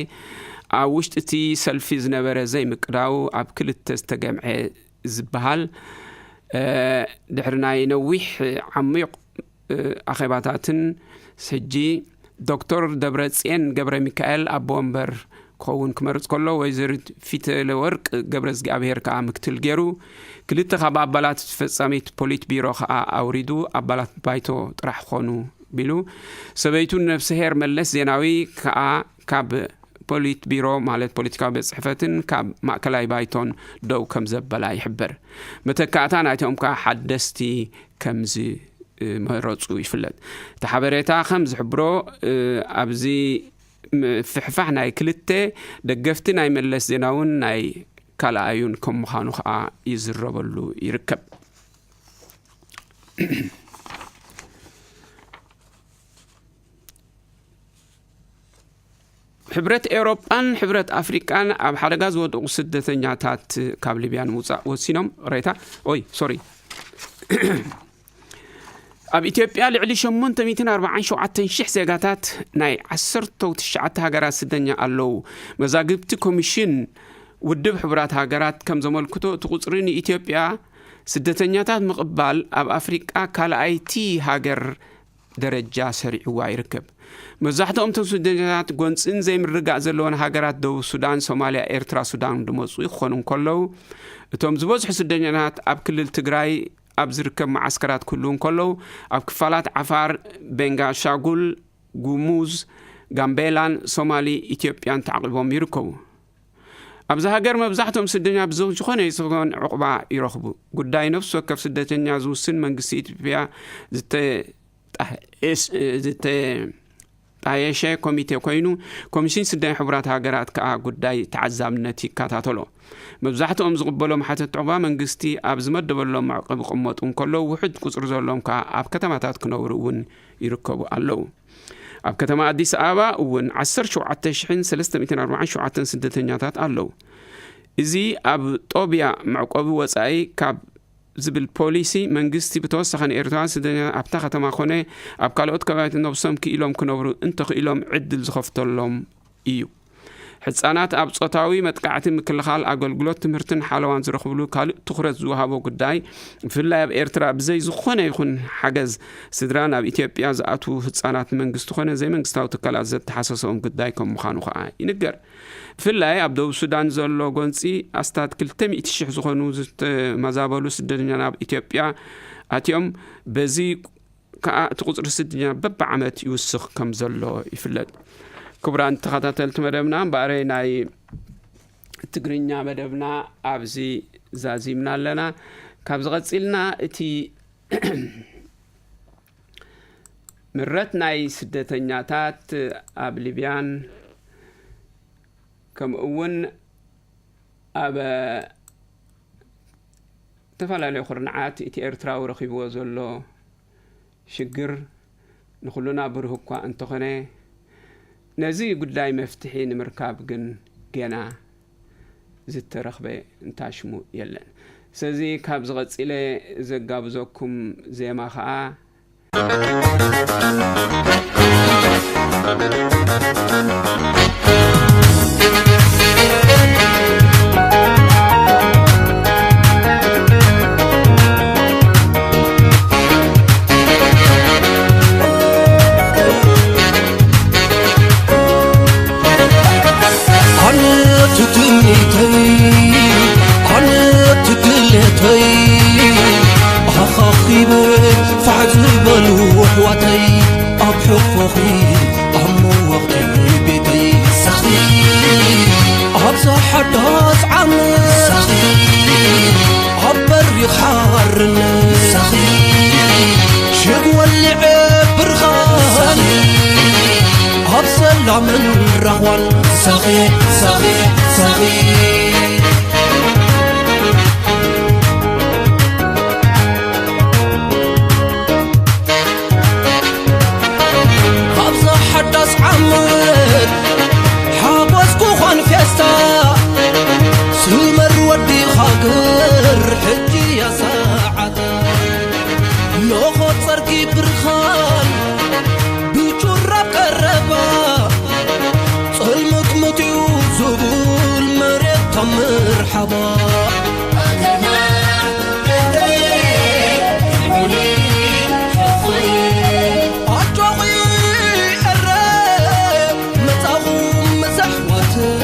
ኣብ ውሽጢ እቲ ሰልፊ ዝነበረ ዘይምቅዳው ኣብ ክልተ ዝተገምዐ ዝበሃል ድሕሪ ናይ ነዊሕ ዓሚቕ ኣኼባታትን ሕጂ ዶክተር ደብረፅየን ገብረ ሚካኤል ኣቦ ወንበር ክኸውን ክመርፅ ከሎ ወይዘሪት ፊተለወርቅ ገብረ እግዚኣብሔር ከዓ ምክትል ገይሩ ክልተ ካብ ኣባላት ፈፃሚት ፖሊት ቢሮ ከዓ ኣውሪዱ ኣባላት ባይቶ ጥራሕ ክኾኑ ቢሉ ሰበይቱ ነፍስሄር መለስ ዜናዊ ከዓ ካብ ፖሊት ቢሮ ማለት ፖለቲካዊ ቤት ፅሕፈትን ካብ ማእከላይ ባይቶን ደው ከም ዘበላ ይሕበር። መተካእታ ናይቶም ከዓ ሓደስቲ ከም ዝመረፁ ይፍለጥ። እቲ ሓበሬታ ከም ዝሕብሮ ኣብዚ ምፍሕፋሕ ናይ ክልተ ደገፍቲ ናይ መለስ ዜናውን ናይ ካልኣዩን ከም ምዃኑ ከዓ ይዝረበሉ ይርከብ። ሕብረት ኤውሮጳን ሕብረት ኣፍሪቃን ኣብ ሓደጋ ዝወደቑ ስደተኛታት ካብ ሊብያ ንምውፃእ ወሲኖም። ሬታ ኦይ ሶሪ ኣብ ኢትዮጵያ ልዕሊ ሸሞንተ ሚእትን ኣርባዓን ሸውዓተን ሽሕ ዜጋታት ናይ ዓሰርተ ትሽዓተ ሃገራት ስደተኛ ኣለዉ። መዛግብቲ ኮሚሽን ውድብ ሕቡራት ሃገራት ከም ዘመልክቶ እቲ ቁፅሪ ንኢትዮጵያ ስደተኛታት ምቕባል ኣብ ኣፍሪቃ ካልኣይቲ ሃገር ደረጃ ሰሪዕዋ ይርከብ። መብዛሕትኦም እቶም ስደተኛታት ጎንፅን ዘይምርግጋእ ዘለዎን ሃገራት ደቡብ ሱዳን፣ ሶማልያ፣ ኤርትራ፣ ሱዳን ዝመፁ ይኾኑ እንከለዉ፣ እቶም ዝበዝሑ ስደተኛታት ኣብ ክልል ትግራይ ኣብ ዝርከብ መዓስከራት ክህልዉ እንከለዉ፣ ኣብ ክፋላት ዓፋር፣ ቤንጋሻጉል፣ ጉሙዝ፣ ጋምቤላን ሶማሊ ኢትዮጵያን ተዓቂቦም ይርከቡ። ኣብዚ ሃገር መብዛሕትኦም ስደተኛ ብዝኾነ ይኹን ዕቑባ ይረኽቡ። ጉዳይ ነፍሲ ወከፍ ስደተኛ ዝውስን መንግስቲ ኢትዮጵያ ዝተጣየሽ-፣ ዝተጣየሸ ኮሚቴ ኮይኑ፣ ኮሚሽን ስደተኛ ሕቡራት ሃገራት ከኣ ጉዳይ ተዓዛብነት ይከታተሎ። መብዛሕትኦም ዝቕበሎም ሓተት ዕቑባ መንግስቲ ኣብ ዝመደበሎም መዕቆቢ ክቕመጡ እንከለዉ፣ ውሑድ ቁጽሪ ዘለዎም ከኣ ኣብ ከተማታት ክነብሩ እውን ይርከቡ ኣለዉ። ኣብ ከተማ ኣዲስ ኣበባ እውን ዓሰርተ ሸውዓተ ሽሕን ሰለስተ ሚእትን ኣርባዓን ሸውዓተን ስደተኛታት ኣለዉ። እዚ ኣብ ጦብያ መዕቆቢ ወጻኢ ካብ ዝብል ፖሊሲ መንግስቲ ብተወሳኺ ንኤርትራውያን ስደተኛታት ኣብታ ከተማ ኮነ ኣብ ካልኦት ከባቢታት ነብሶም ክኢሎም ክነብሩ እንተኽኢሎም ዕድል ዝኸፍተሎም እዩ። ህጻናት ኣብ ጾታዊ መጥቃዕቲ ምክልኻል ኣገልግሎት ትምህርትን ሓለዋን ዝረኽብሉ ካልእ ትኹረት ዝወሃቦ ጉዳይ፣ ብፍላይ ኣብ ኤርትራ ብዘይ ዝኾነ ይኹን ሓገዝ ስድራ ናብ ኢትዮጵያ ዝኣትዉ ህጻናት ንመንግስቲ ኮነ ዘይመንግስታዊ ትካላት ዘተሓሳስቦም ጉዳይ ከም ምዃኑ ከኣ ይንገር። ብፍላይ ኣብ ደቡብ ሱዳን ዘሎ ጎንጺ ኣስታት ክልተ ሚእቲ ሽሕ ዝኾኑ ዝተመዛበሉ ስደተኛ ናብ ኢትዮጵያ ኣትዮም፣ በዚ ከኣ እቲ ቁጽሪ ስደተኛ በብዓመት ይውስኽ ከም ዘሎ ይፍለጥ። ክቡራን ተኸታተልቲ መደብና፣ እምበኣረይ ናይ ትግርኛ መደብና ኣብዚ ዛዚምና ኣለና። ካብዚ ቀጺልና እቲ ምረት ናይ ስደተኛታት ኣብ ሊብያን ከምኡ እውን ኣብ ዝተፈላለዩ ኩርናዓት እቲ ኤርትራዊ ረኺብዎ ዘሎ ሽግር ንኹሉና ብሩህ እኳ እንተኾነ፣ ነዚ ጉዳይ መፍትሒ ንምርካብ ግን ገና ዝተረኽበ እንታሽሙ የለን። ስለዚ ካብ ዝቐጺለ ዘጋብዘኩም ዜማ ኸኣ ኣነ ትትኒተይ፣ ኣነ ትድሌተይ፣ ኣኻኺበ ፋሕ ዝበሉ ኣሕዋተይ፣ ኣብ ሕቆኺ ኣብ መወቕቲ ቤተይ ሳኺ፣ ኣብዛ ሓዳስ ዓመት ሳኺ፣ ኣብ በሪኽ ሓርነት ሳኺ፣ ሽግ ወሊዐ ብርኻን ሳኺ፣ ኣብ ሰላምን ራህዋን ሳኺ፣ ሳኺ፣ ሳኺ። ኣብዛ ሓዳስ ዓመት ሓጎስ ክኾን ፌስታ፣ ስመር ወዲ ሃገር ሕጂ እያ ሰዓታ። ኖኾ ጸርጊ ብርኻን ብጩራ ቀረባ፣ ጸልመት መትዩ ዝቡል መሬት ካብ መርሓባ። ኣጆኺ ኤረ፣ መጻኹ ምስ ኣሕዋተይ።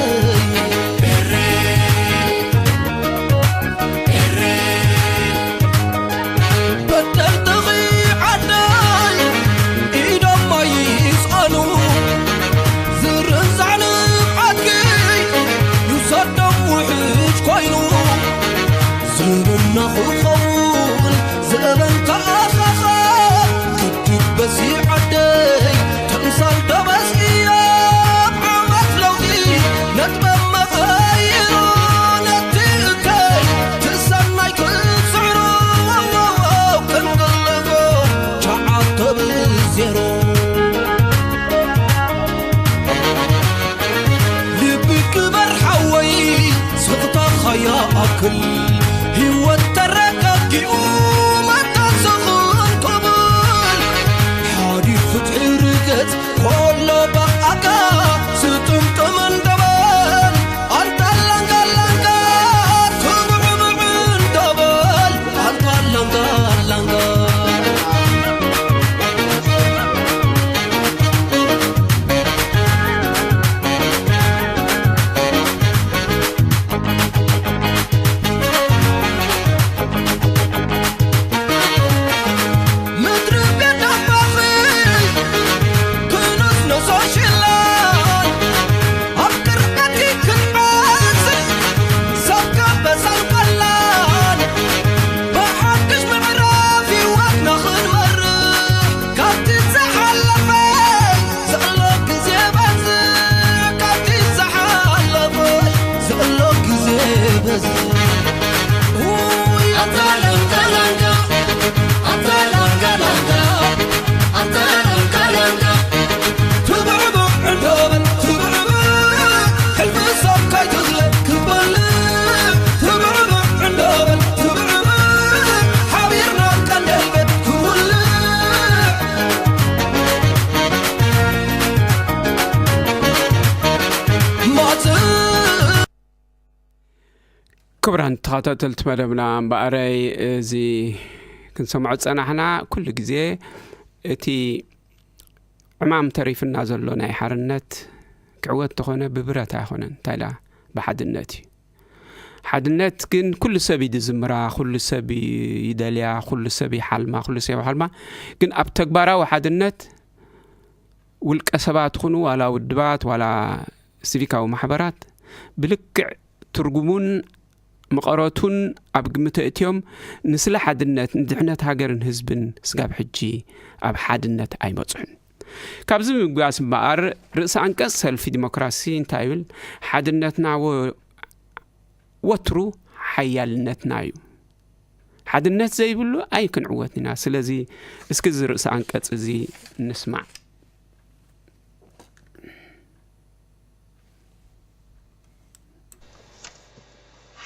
በደልትኺ ዓደይ ኢዶም ኣይስኣኑ፣ ዝርዛዕ ንብዓትኪ ይውሰዶም ውሕጅ ኮይኑ። ዝብና ክኸውን ዘበን ተኣኻኻ፣ ግድብ በዚ ዓደይ ተምሳል ደበስ እዮም። ዓመት ለውጢ ነጥበብ መቐይሮ፣ ነቲ እከይ ትሰናይ ክጽዕሮ፣ ቅንቅልቦ ሸዓተ ብዜሮ። ልቢ ግበር ሓወይ፣ ስቕታኻ ይኣክል። ህይወት ተረጋጊኡ፣ መታን ስኹን ክብል። ሓዲ ፍትሒ ርገጽ፣ ኮሎ ብኣካ ዝጥምጥም እንደበል። ኣንታ ላንጋ ላንጋ፣ ትብዕብዕ እንደበል። ኣንታ ላንጋ ላንጋ። ክቡራን ተኸታተልቲ መደብና፣ እምበኣረይ እዚ ክንሰምዖ ዝጸናሕና ኩሉ ግዜ እቲ ዕማም ተሪፍና ዘሎ ናይ ሓርነት ክዕወት እንተኾነ ብብረት ኣይኮነን፣ እንታይ ደኣ ብሓድነት እዩ። ሓድነት ግን ኩሉ ሰብ እዩ ዝዝምራ፣ ኩሉ ሰብ እዩ ይደልያ፣ ኩሉ ሰብ ይሓልማ፣ ኩሉ ሰብ ይሓልማ። ግን ኣብ ተግባራዊ ሓድነት ውልቀ ሰባት ይኹኑ ዋላ ውድባት ዋላ ሲቪካዊ ማሕበራት ብልክዕ ትርጉሙን መቐረቱን ኣብ ግምት ኣእትዮም ንስለ ሓድነት፣ ንድሕነት ሃገርን ህዝብን ስጋብ ሕጂ ኣብ ሓድነት ኣይመጽሑን። ካብዚ ብምብጋስ እምበኣር ርእሰ ኣንቀጽ ሰልፊ ዲሞክራሲ እንታይ ይብል? ሓድነትና ወ-፣ ወትሩ ሓያልነትና እዩ። ሓድነት ዘይብሉ ኣይክንዕወትን ኢና። ስለዚ እስኪ እዚ ርእሰ ኣንቀጽ እዚ ንስማዕ።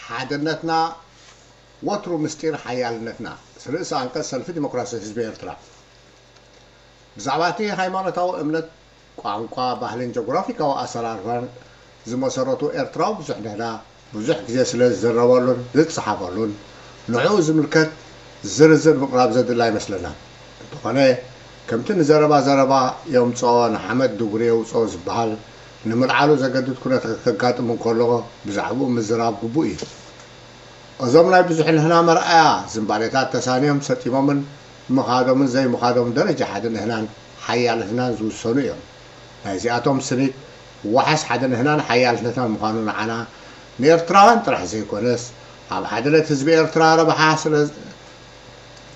ሓድነትና ወትሩ ምስጢር ሓያልነትና። ርእሰ ኣንቀጽ ሰልፊ ዲሞክራሲ ህዝቢ ኤርትራ። ብዛዕባ እቲ ሃይማኖታዊ እምነት፣ ቋንቋ፣ ባህልን ጆግራፊካዊ ኣሰራርፋን ዝመሰረቱ ኤርትራዊ ብዙሕ ንሕና ብዙሕ ግዜ ስለ ዝዝረበሉን ዝጸሓፈሉን፣ ንዕኡ ዝምልከት ዝርዝር ምቕራብ ዘድሊ ኣይመስለናን። እንተኾነ፣ ከምቲ ንዘረባ ዘረባ የምጽኦ ንሓመድ ድጉሪ የውጽኦ ዝበሃል፣ ንምልዓሉ ዘገድድ ኩነታት ከጋጥም እንከሎ ብዛዕባኡ ምዝራብ ግቡእ እዩ። እዞም ናይ ብዙሕ ንሕና መርኣያ ዝንባሌታት ተሳንዮም ሰጢሞምን ምኻዶምን ዘይምኻዶም ደረጃ ሓደ ንሕናን ሓያልነትናን ዝውሰኑ እዮም። ናይዚኣቶም ስኒት ዋሕስ ሓደ ንሕናን ሓያልነትናን ምዃኑ ንዓና ንኤርትራውያን ጥራሕ ዘይኮነስ፣ ኣብ ሓድነት ህዝቢ ኤርትራ ረብሓ ስለ፣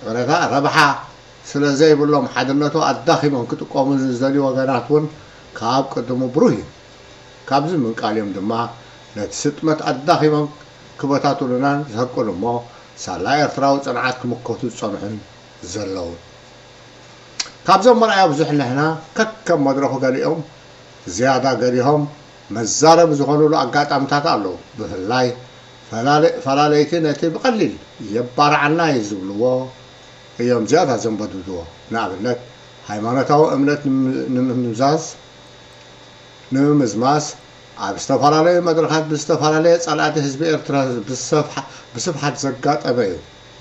ይቕረታ፣ ረብሓ ስለ ዘይብሎም ሓድነቱ ኣዳኺሞም ክጥቀሙ ዝደልዩ ወገናት እውን ካብ ቅድሙ ብሩህ እዩ። ካብዚ ምንቃል እዮም ድማ ነቲ ስጥመት ኣዳኺሞም ክበታትኑናን ዝህቅኑ እሞ ሳላ ኤርትራዊ ጽንዓት ክምከቱ ዝጸንሑን ዘለውን። ካብዞም መርኣያ ብዙሕ ንሕና ከከም መድረኹ ገሊኦም ዝያዳ ገሪሆም መዛረቢ ዝኾኑሉ ኣጋጣምታት ኣለዉ። ብፍላይ ፈላለ-፣ ፈላለይቲ ነቲ ብቐሊል የባርዓና እዩ ዝብልዎ እዮም ዝያዳ ዘንበድብዎ። ንኣብነት፣ ሃይማኖታዊ እምነት ንም-፣ ንምምዛዝ፣ ንምምዝማዝ፣ ኣብ ዝተፈላለዩ መድረኻት ብዝተፈላለየ ጸላእቲ ህዝቢ ኤርትራ ብሰፍሓ-፣ ብስፍሓት ዘጋጠመ እዩ።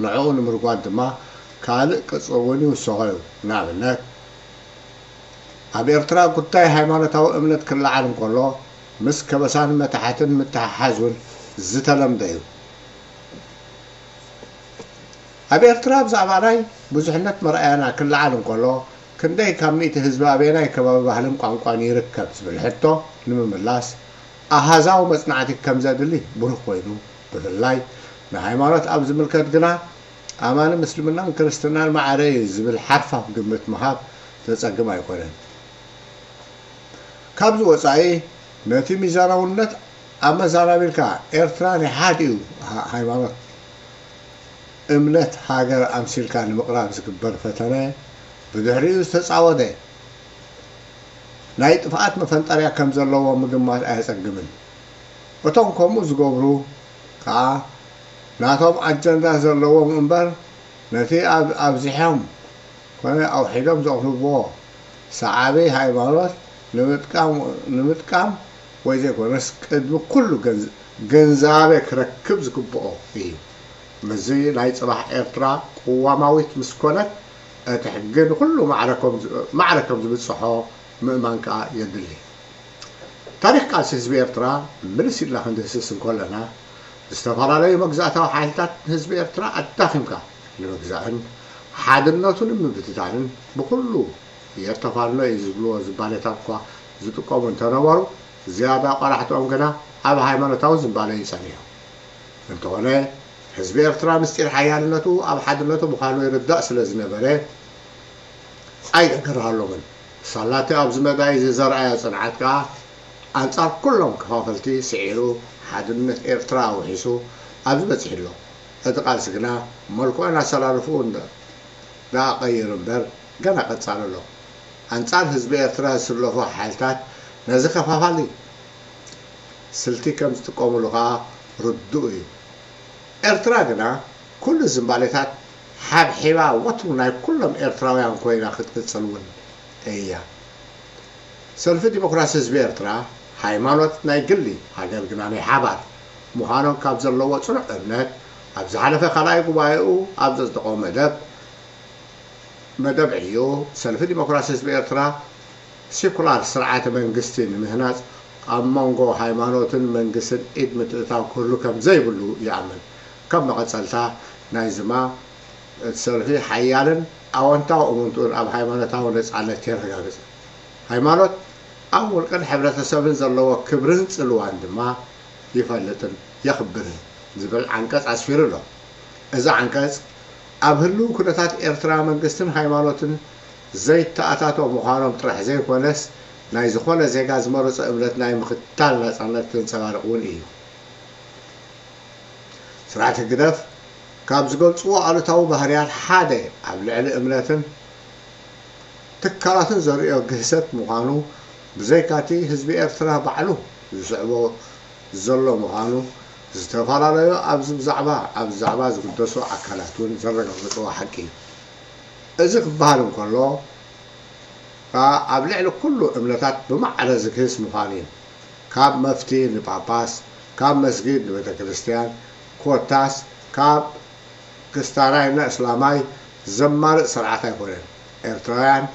ንዕኡ ንምርጓድ ድማ ካልእ ቅጽ እውን ይውሰኾ እዩ። ንኣብነት፣ ኣብ ኤርትራ ጉዳይ ሃይማኖታዊ እምነት ክለዓል እንከሎ፣ ምስ ከበሳን መታሕትን ምትሕሓዝ እውን ዝተለምደ እዩ። ኣብ ኤርትራ ብዛዕባ ናይ ብዙሕነት መርኣያና ክለዓል እንከሎ፣ ክንደይ ካብ ሚእቲ ህዝቢ ኣበየናይ ከባቢ ባህልን ቋንቋን ይርከብ ዝብል ሕቶ ንምምላስ፣ ኣሃዛዊ መጽናዕቲ ከም ዘድሊ ብሩህ ኮይኑ፣ ብፍላይ ንሃይማኖት ኣብ ዝምልከት ግና፣ ኣማኒ ምስልምናን ክርስትናን ማዕረ እዩ ዝብል ሓርፋፍ ግምት ምሃብ ዘጸግም ኣይኮነን። ካብዚ ወጻኢ፣ ነቲ ሚዛናውነት ኣመዛናቢልካ፣ ኤርትራ ናይ ሓዲኡ ሃ-፣ ሃይማኖት፣ እምነት፣ ሃገር ኣምሲልካ ንምቕራብ ዝግበር ፈተነ፣ ብድሕሪኡ ዝተጻወተ ናይ ጥፍኣት መፈንጠርያ ከም ዘለዎ ምግማት ኣየጸግምን። እቶም ከምኡ ዝገብሩ ከኣ ናቶም ኣጀንዳ ዘለዎም እምበር፣ ነቲ ኣብ-፣ ኣብዚሖም ኮነ ኣውሒዶም ዘቕርብዎ ሰዓቢ ሃይማኖት ንምጥቃም፣ ንምጥቃም ወይ ዘይኮነስ ቅድሚ ኩሉ ግንዝ-፣ ግንዛቤ ክረክብ ዝግብኦ እዩ። ምስዚ ናይ ጽባሕ ኤርትራ ቅዋማዊት ምስ ኮነት፣ እቲ ሕጊ ንኹሉ ማዕረ ከም ዝ-፣ ማዕረ ከም ዝብጽሖ ምእማን ከኣ የድሊ። ታሪኽ ቃልሲ ህዝቢ ኤርትራ ምልስ ኢልና ክንድህስስ እንከለና፣ ዝተፈላለዩ መግዛእታዊ ሓይልታት ንህዝቢ ኤርትራ ኣዳኺምካ ንምግዛእን ሓድነቱ ንምብትታንን ብኹሉ የጠፋልሎ እዩ ዝብልዎ ዝባነታት እኳ ዝጥቀሙ እንተነበሩ፣ ዝያዳ ቆላሕትኦም ግና ኣብ ሃይማኖታዊ ዝንባለ እዩ ጸኒሑ። እንተኾነ፣ ህዝቢ ኤርትራ ምስጢር ሓያልነቱ ኣብ ሓድነቱ ምዃኑ ይርዳእ ስለ ዝነበረ፣ ኣይተገርሃሎምን። ሳላቲ ኣብዚ መዳይ እዚ ዘርኣዮ ጽንዓት ከኣ፣ ኣንጻር ኩሎም ከፋፈልቲ ስዒሩ፣ ሓድነት ኤርትራ ኣውሒሱ ኣብዚ በጺሑ ኣሎ። እቲ ቃልሲ ግና መልክዑን ኣሰላልፍኡን ደኣ ቀይሩ እምበር፣ ገና ቀጻሊ ኣሎ። ኣንጻር ህዝቢ ኤርትራ ዝስለፉ ሓይልታት ነዚ ከፋፋሊ ስልቲ ከም ዝጥቀሙሉ ከኣ ርዱእ እዩ። ኤርትራ ግና ኩሉ ዝንባሌታት ሓብሒባ ወትሩ ናይ ኩሎም ኤርትራውያን ኮይና ክትቅጽል እውን እያ። ሰልፊ ዲሞክራሲ ህዝቢ ኤርትራ፣ ሃይማኖት ናይ ግሊ፣ ሃገር ግና ናይ ሓባር፣ ምዃኖም ካብ ዘለዎ ጽኑዕ እምነት፣ ኣብ ዝሓለፈ ካልኣይ ጉባኤኡ ኣብ ዘጽደቖ መደብ፣ መደብ ዕዮ፣ ሰልፊ ዲሞክራሲ ህዝቢ ኤርትራ ሴኩላር ስርዓተ መንግስቲ ንምህናጽ ኣብ መንጎ ሃይማኖትን መንግስትን ኢድ ምትእትታው ክህሉ ከም ዘይብሉ ይኣምን። ከም መቐጸልታ ናይዚ ድማ፣ እቲ ሰልፊ ሓያልን ኣወንታዊ እምንትኡን ኣብ ሃይማኖታዊ ነጻነት የረጋግጽ። ሃይማኖት ኣብ ውልቅን ሕብረተሰብን ዘለዎ ክብርን ጽልዋን ድማ ይፈልጥን የኽብርን ዝብል ዓንቀጽ ኣስፊሩ ኣሎ። እዚ ዓንቀጽ፣ ኣብ ህልው ኩነታት ኤርትራ መንግስትን ሃይማኖትን ዘይተኣታቶ ምዃኖም ጥራሕ ዘይኮነስ፣ ናይ ዝኾነ ዜጋ ዝመረጾ እምነት ናይ ምኽታል ናጻነት ዘንጸባርቕ እውን እዩ። ስርዓት ህግደፍ ካብ ዝገልጽዎ ኣሉታዊ ባህርያት ሓደ ኣብ ልዕሊ እምነትን ትካላትን ዘርእዮ ግህሰት ምዃኑ፣ ብዘይካቲ ህዝቢ ኤርትራ ባዕሉ ዝስዕቦ ዘሎ ምዃኑ፣ ዝተፈላለዩ ኣብዚ ብዛዕባ ኣብዚ ዛዕባ ዝግደሱ ኣካላት እውን ዘረጋገጽዎ ሓቂ እዩ። እዚ ክበሃል እንከሎ፣ ከኣ ኣብ ልዕሊ ኩሉ እምነታት ብማዕረ ዝግህስ ምዃኑ እዩ። ካብ መፍቲ ንጳጳስ፣ ካብ መስጊድ ንቤተ ክርስቲያን፣ ኮታስ ካብ ክስታናይ እና እስላማይ ዘማርጽ ስርዓት ኣይኮነን። ኤርትራውያን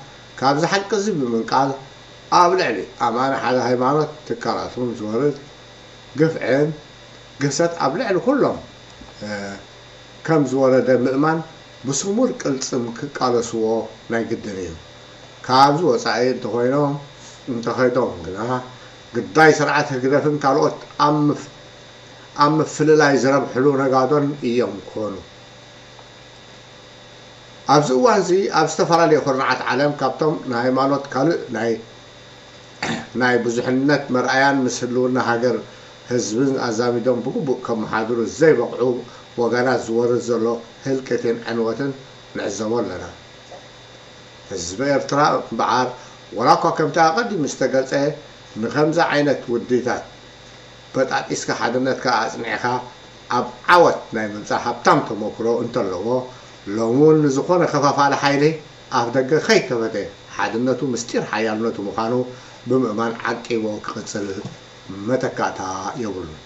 ካብዚ ሓቂ እዚ ብምንቃል፣ ኣብ ልዕሊ ኣማኒ ሓደ ሃይማኖት ትካላቱን ዝወርድ ግፍዕን ግህሰት ኣብ ልዕሊ ኩሎም፣ እ፣ ከም ዝወረደ ምእማን ብስሙር ቅልጽም ክቃለስዎ ናይ ግድን እዩ። ካብዚ ወጻኢ እንተኾይኖም፣ እንተኸይዶም ግና፣ ግዳይ ስርዓት ህግደፍን ካልኦት ኣብ ምፍ-፣ ኣብ ምፍልላይ ዝረብሕሉ ነጋዶን እዮም ክኾኑ። ኣብዚ እዋን እዚ ኣብ ዝተፈላለዩ ኩርናዓት ዓለም ካብቶም ንሃይማኖት ካልእ ናይ፣ ናይ ብዙሕነት መርኣያን ምስ ህልውና ሃገር ህዝብን ኣዛሚዶም ብግቡእ ከመሓድሩ ዘይበቕዑ ወገናት ዝወርድ ዘሎ ህልቂትን ዕንወትን ንዕዘቦ ኣለና። ህዝቢ ኤርትራ እምበኣር፣ ዋላ እኳ ከምቲ ኣቐዲሙ ዝተገልጸ ንኸምዚ ዓይነት ውዲታት በጣጢስካ ሓድነትካ ኣጽኒዕካ ኣብ ዓወት ናይ ምምጻእ ሃብታም ተመክሮ እንተለዎ፣ ሎሚ እውን ንዝኾነ ከፋፋሊ ሓይሊ ኣፍደገ ከይከፈተ፣ ሓድነቱ ምስጢር ሓያልነቱ ምዃኑ ብምእማን ዓቂቦ ክቕጽል መተካእታ የብሉን።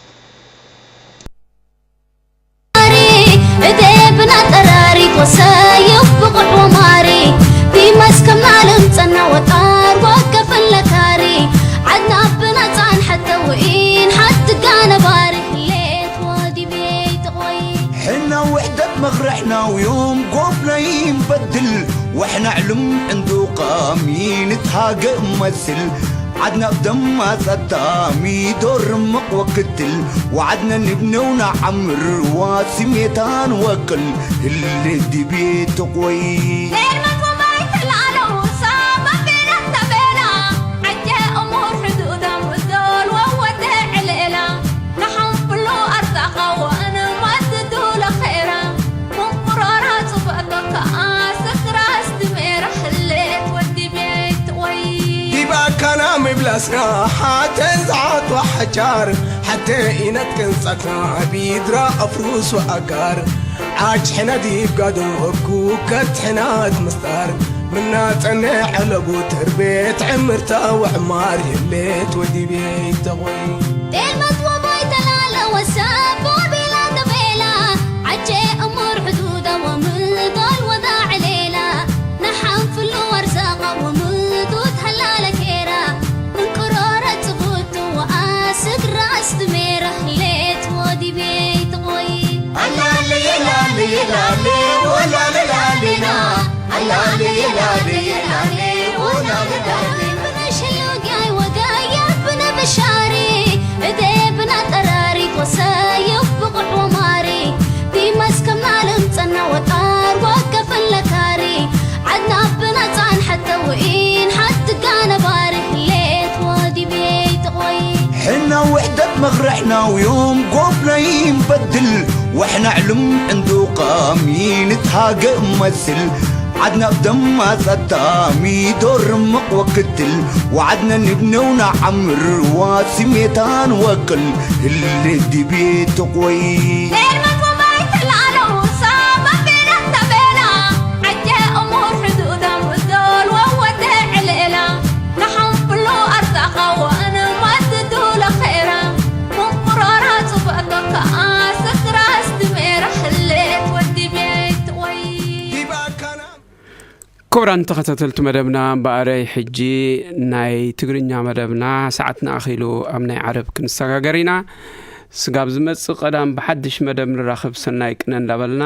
እዴ ብና ጠራሪ ኮሰዩፍ ብቑዕ ወማሪ ቢመስ ከምና ልምጸና ወጣር ወከፈን ለካሪ ዓድና ብናጻን ሓተውኢን ሓትጋ ነባሪ ህሌት ወዲቤ ተቖይ ሕና ውሕደት መኽርሕናው ዮም ጎብነይ ንበድል ወሕና ዕሉም ዕንዱቓሚ ንትሃገእ መስል ዓድና ብደማ ጸጣሚ ዶር ርምቕ ወክትል ወዓድነ ንብነው ንዓምር ዋሲሜታን ወቅል ህሌት ዲቤ ተቆይ ዲባካና ምብላስና ሓተን ዝዓትዋ ሓጫር ሓተ ኢነት ቅንጸትና ቢድራ ኣፍሩስ ወኣጋር ዓጭ ሕነ ዲብ ጋዶ ኩከት ሕናት ምስጣር ምናጸነ ዐለቡ ተርቤት ዕምርታ ወዕማር የሌት ወዲቤት ተኾይ ዴልመት ወባይ ተላለ ወሰብ ቦቢላ ተቤላ ዓቼ እሙር ሕዱዳ ወምልዶል ወዳ ዕሌላ ንሓንፍሉ ወርዛቓ ወምዱድ ሃላለ ኬራ እንቅሮረ ጽቡቱ ወኣስግ ራስ ድሜራ ሌት ወዲቤ ተቖይ ኣላለ የላለ የላለ ወላለ ላሌና ኣላለ የላለ የላለ ወላለ ላሌ ብነሽሉ ጋይ ወጋያ ብነበሻሪ እዴ ብናጠራሪ ኮሰዩፍ ብቑዕ ወማሪ ቢመስከምና ልምጸና ወጣር ወከፈን ለካሪ ዓድና ብናጻን ሓተውኢን ሓትጋ ነባሪ ሌት ወዲቤ ተቖይ ሕና ውሕደት መኽርሕናው ዮም ጎብነይ ንበድል ወሕና ዕሉም ዕንዱቓሚ ንትሃገእ መስል ዓድና ብደማ ጸጣሚ ዶር ርምቕ ወክትል ወዓድነ ንብነው ንዓምር ዋሲሜታን ወቅል ህሌት ዲቤ ተቖይ ክቡራን ተኸታተልቲ መደብና፣ እምበኣረይ ሕጂ ናይ ትግርኛ መደብና ሰዓትና ኣኺሉ ኣብ ናይ ዓረብ ክንሰጋገር ኢና። ስጋብ ዝመጽእ ቀዳም ብሓድሽ መደብ ንራኸብ፣ ሰናይ ቅነ እንዳበልና፣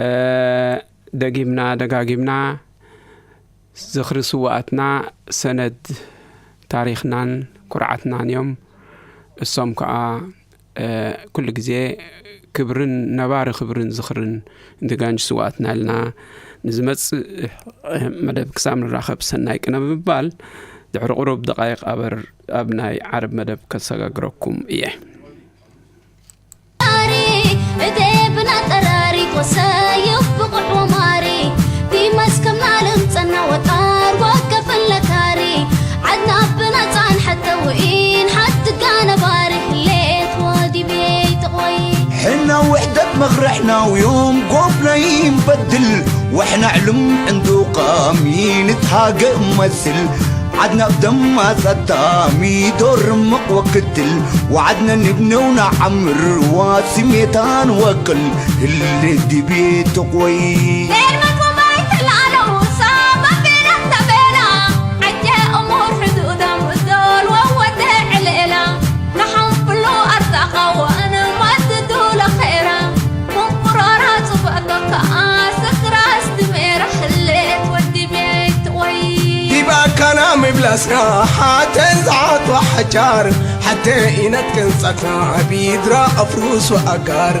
እ፣ ደጊምና ደጋጊምና ዝኽሪ ስውኣትና ሰነድ ታሪኽናን ኩርዓትናን እዮም። እሶም ከኣ፣ እ፣ ኩሉ ግዜ ክብርን ነባሪ ክብርን ዝኽርን ንጋንጂ ስውኣትና ኢልና ንዝመጽእ መደብ ክሳብ ንራኸብ ሰናይ ቅነ ብምባል ድሕሪ ቁሩብ ደቃይቕ ኣበር ኣብ ናይ ዓረብ መደብ ከሰጋግረኩም እየ። ሕና ውሕደት መኽርሕናው ዮም ጎብናይ ንበድል፣ ወሕና ዕሉም ዕንዱቃሚ ንትሃገ እመስል። ዓድና ብደማ ጸጣሚ ዶር ምቕ ወክትል፣ ወዓድና ንብነው ንዓምር ዋስሜታን ወቅል ህል ድቤት ተቆይ። ዲብ ኣካና ምብላስና ሓተን ዝዓጥዋ ሓጫር፣ ሓተ ኢነት ቅንጻትና ቢድራ ኣፍሩስ ወኣጋር።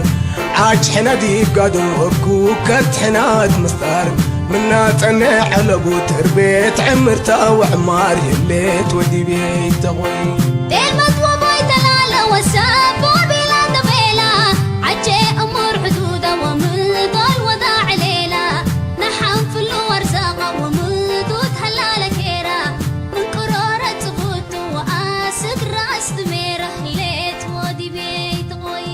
ዓጭ ሕና ዲብ ጋዶ እኩከት ሕናት ምስጣር፣ ምናጸነ ዐለቡ ትርቤት ዕምርታ ወዕማር የሌት ወዲቤት ተኾይ። ጤልመት ወማይ ተላለ ወሰብ ቦቢላ ተቤላ፣ ዓቼ እሙር ሕዱዳ ወምልዶል ወዳ ዕሌላ፣ ንሓንፍሉ ወርዛቓ ወምልዱት ሃላለ ኬራ፣ ምንቅሮረ ጽቡቱ ወኣስግ ራስ ትሜራ፣ ሌት ወዲቤት ቆይ።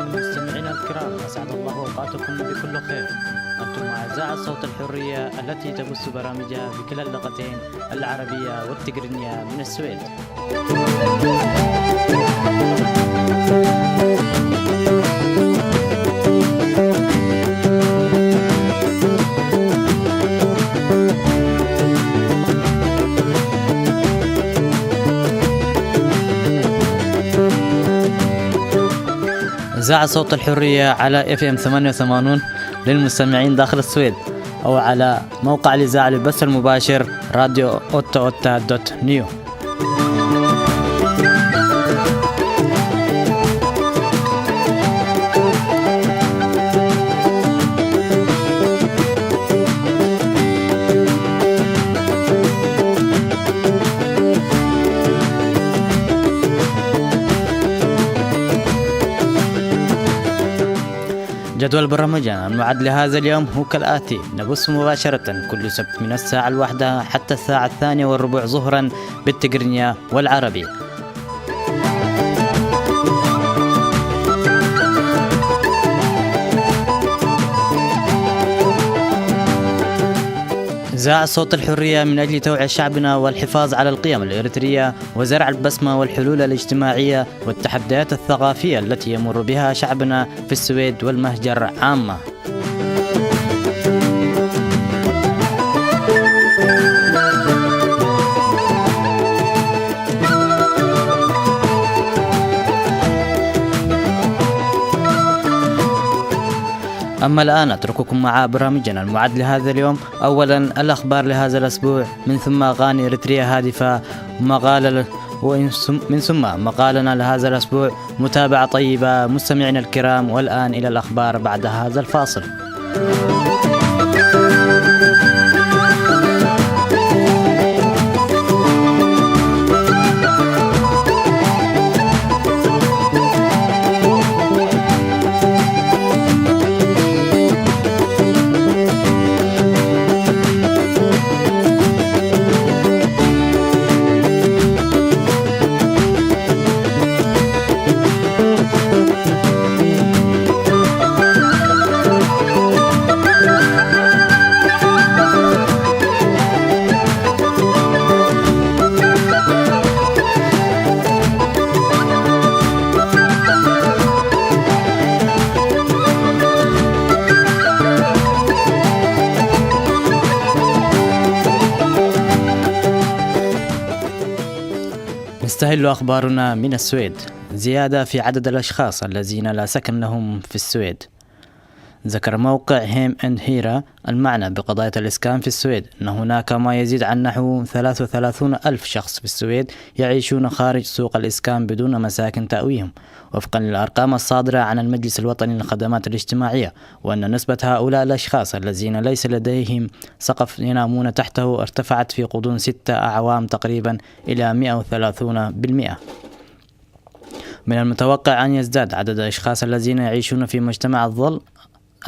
مستمعينا الكرام، أسعد الله أوقاتكم بكل خير. أنتم أعزاء صوت الحرية التي تبث برامجها بكلا اللغتين العربية والتقرينية من السويد. إذاعة صوت الحرية على إف إم ثمانية وثمانون للمستمعين داخل السويد، أو على موقع الإذاعة للبث المباشر راديو أوتا أوتا دوت نيو. جدول برامجنا المعد لهذا اليوم هو كالآتي: نبث مباشرة كل سبت من الساعة الواحدة حتى الساعة الثانية والربع ظهرا بالتقرينية والعربي. إذاعة صوت الحرية من أجل توعية شعبنا والحفاظ على القيم الإريترية وزرع البصمة والحلول الاجتماعية والتحديات الثقافية التي يمر بها شعبنا في السويد والمهجر عامة. أما الآن أترككم مع برامجنا المعد لهذا اليوم. أولا، الأخبار لهذا الأسبوع، من ثم أغاني إريتريا هادفة، مقال ال-، وإن ثم-، من ثم مقالنا لهذا الأسبوع. متابعة طيبة مستمعينا الكرام، والآن إلى الأخبار بعد هذا الفاصل. نستهل أخبارنا من السويد. زيادة في عدد الأشخاص الذين لا سكن لهم في السويد. ذكر موقع هيم أند هيرا المعنى بقضايا الإسكان في السويد أن هناك ما يزيد عن نحو ثلاثة وثلاثون ألف شخص في السويد يعيشون خارج سوق الإسكان بدون مساكن تأويهم، وفقا للأرقام الصادرة عن المجلس الوطني للخدمات الاجتماعية، وأن نسبة هؤلاء الأشخاص الذين ليس لديهم سقف ينامون تحته ارتفعت في غضون ستة أعوام تقريبا إلى مئة وثلاثون بالمئة. من المتوقع أن يزداد عدد الأشخاص الذين يعيشون في مجتمع الظل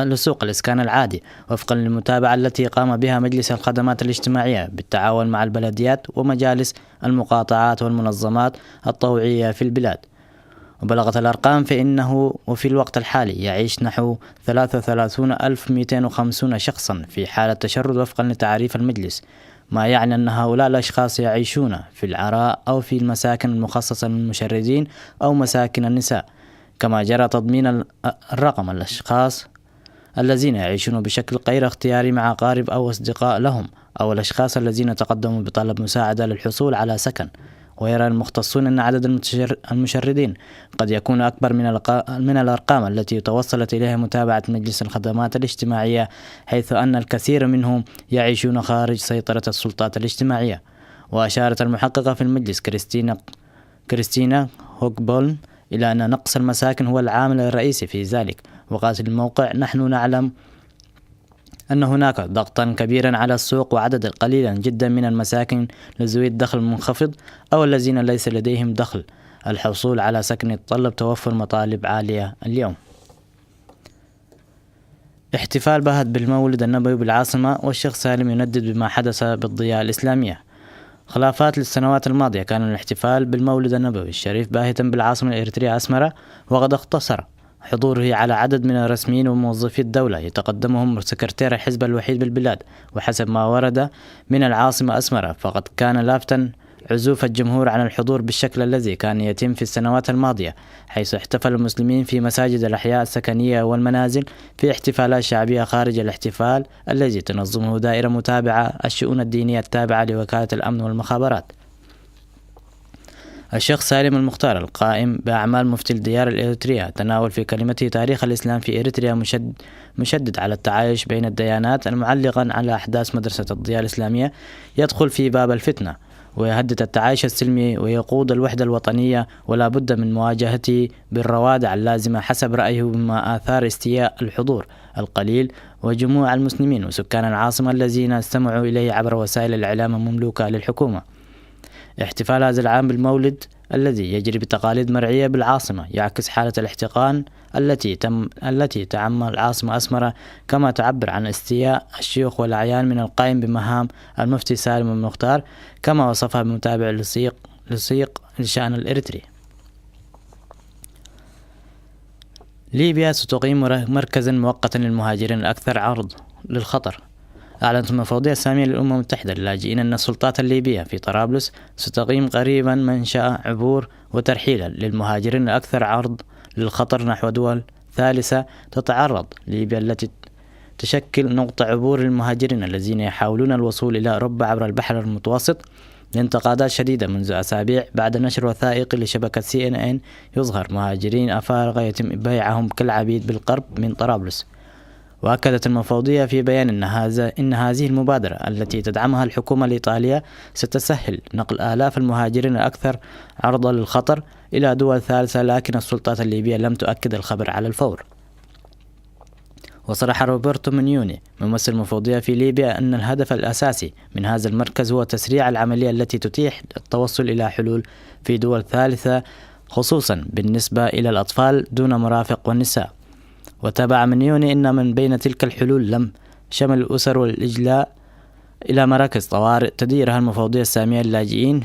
لسوق الإسكان العادي، وفقا للمتابعة التي قام بها مجلس الخدمات الاجتماعية بالتعاون مع البلديات ومجالس المقاطعات والمنظمات الطوعية في البلاد. وبلغت الأرقام في أنه وفي الوقت الحالي يعيش نحو ثلاثة وثلاثون ألف ومئتين وخمسون شخصا في حالة تشرد وفقا لتعريف المجلس، ما يعني أن هؤلاء الأشخاص يعيشون في العراء أو في المساكن المخصصة للمشردين أو مساكن النساء. كما جرى تضمين ال-، الرقم الأشخاص الذين يعيشون بشكل غير اختياري مع أقارب أو أصدقاء لهم أو الأشخاص الذين تقدموا بطلب مساعدة للحصول على سكن. ويرى المختصون أن عدد المتشر-، المشردين قد يكون أكبر من الق-، من الأرقام التي توصلت إليها متابعة مجلس الخدمات الاجتماعية، حيث أن الكثير منهم يعيشون خارج سيطرة السلطات الاجتماعية. وأشارت المحققة في المجلس كريستينا، كريستينا هوكبولم، إلى أن نقص المساكن هو العامل الرئيسي في ذلك، وقالت للموقع: "نحن نعلم أن هناك ضغطا كبيرا على السوق، وعدد قليلا جدا من المساكن لذوي الدخل المنخفض أو الذين ليس لديهم دخل الحصول على سكن يتطلب توفر مطالب عالية اليوم". احتفال باهت بالمولد النبوي بالعاصمة، والشيخ سالم يندد بما حدث بالضياء الإسلامية. خلافات للسنوات الماضية كان الاحتفال بالمولد النبوي الشريف باهتا بالعاصمة الإريترية أسمرة، وقد اقتصر حضوره على عدد من الرسميين وموظفي الدولة يتقدمهم سكرتير الحزب الوحيد بالبلاد. وحسب ما ورد من العاصمة أسمرة، فقد كان لافتا عزوف الجمهور عن الحضور بالشكل الذي كان يتم في السنوات الماضية، حيث احتفل المسلمين في مساجد الأحياء السكنية والمنازل في احتفالات شعبية خارج الاحتفال الذي تنظمه دائرة متابعة الشؤون الدينية التابعة لوكالة الأمن والمخابرات. الشيخ سالم المختار، القائم بأعمال مفتي الديار الإريترية، تناول في كلمته تاريخ الإسلام في إريتريا، مشد-، مشدد على التعايش بين الديانات، المعلقا على أحداث مدرسة الضياء الإسلامية يدخل في باب الفتنة ويهدد التعايش السلمي ويقود الوحدة الوطنية، ولا بد من مواجهته بالروادع اللازمة حسب رأيه، مما آثار استياء الحضور القليل وجموع المسلمين وسكان العاصمة الذين استمعوا إليه عبر وسائل الإعلام المملوكة للحكومة. احتفال هذا العام بالمولد الذي يجري بتقاليد مرعية بالعاصمة يعكس حالة الاحتقان التي تم، التي تعم العاصمة أسمرة، كما تعبر عن استياء الشيوخ والأعيان من القائم بمهام المفتي سالم المختار، كما وصفها بمتابع لصيق، لصيق لشأن الإريتري. ليبيا ستقيم مر-، مركزا مؤقتا للمهاجرين الأكثر عرض للخطر. أعلنت المفوضية السامية للأمم المتحدة للاجئين أن السلطات الليبية في طرابلس ستقيم قريبا منشأة عبور وترحيلا للمهاجرين الأكثر عرض للخطر نحو دول ثالثة تتعرض. ليبيا التي تشكل نقطة عبور للمهاجرين الذين يحاولون الوصول إلى أوروبا عبر البحر المتوسط لانتقادات شديدة منذ أسابيع بعد نشر وثائقي لشبكة سي إن إن يظهر مهاجرين أفارقة يتم بيعهم كالعبيد بالقرب من طرابلس. وأكدت المفوضية في بيان إن هذا، إن هذه المبادرة التي تدعمها الحكومة الإيطالية ستسهل نقل آلاف المهاجرين الأكثر عرضة للخطر إلى دول ثالثة، لكن السلطات الليبية لم تؤكد الخبر على الفور. وصرح روبرتو منيوني ممثل المفوضية في ليبيا أن الهدف الأساسي من هذا المركز هو تسريع العملية التي تتيح التوصل إلى حلول في دول ثالثة، خصوصا بالنسبة إلى الأطفال دون مرافق والنساء. وتابع منيوني أن من بين تلك الحلول لم شمل الأسر والإجلاء إلى مراكز طوارئ تديرها المفوضية السامية للاجئين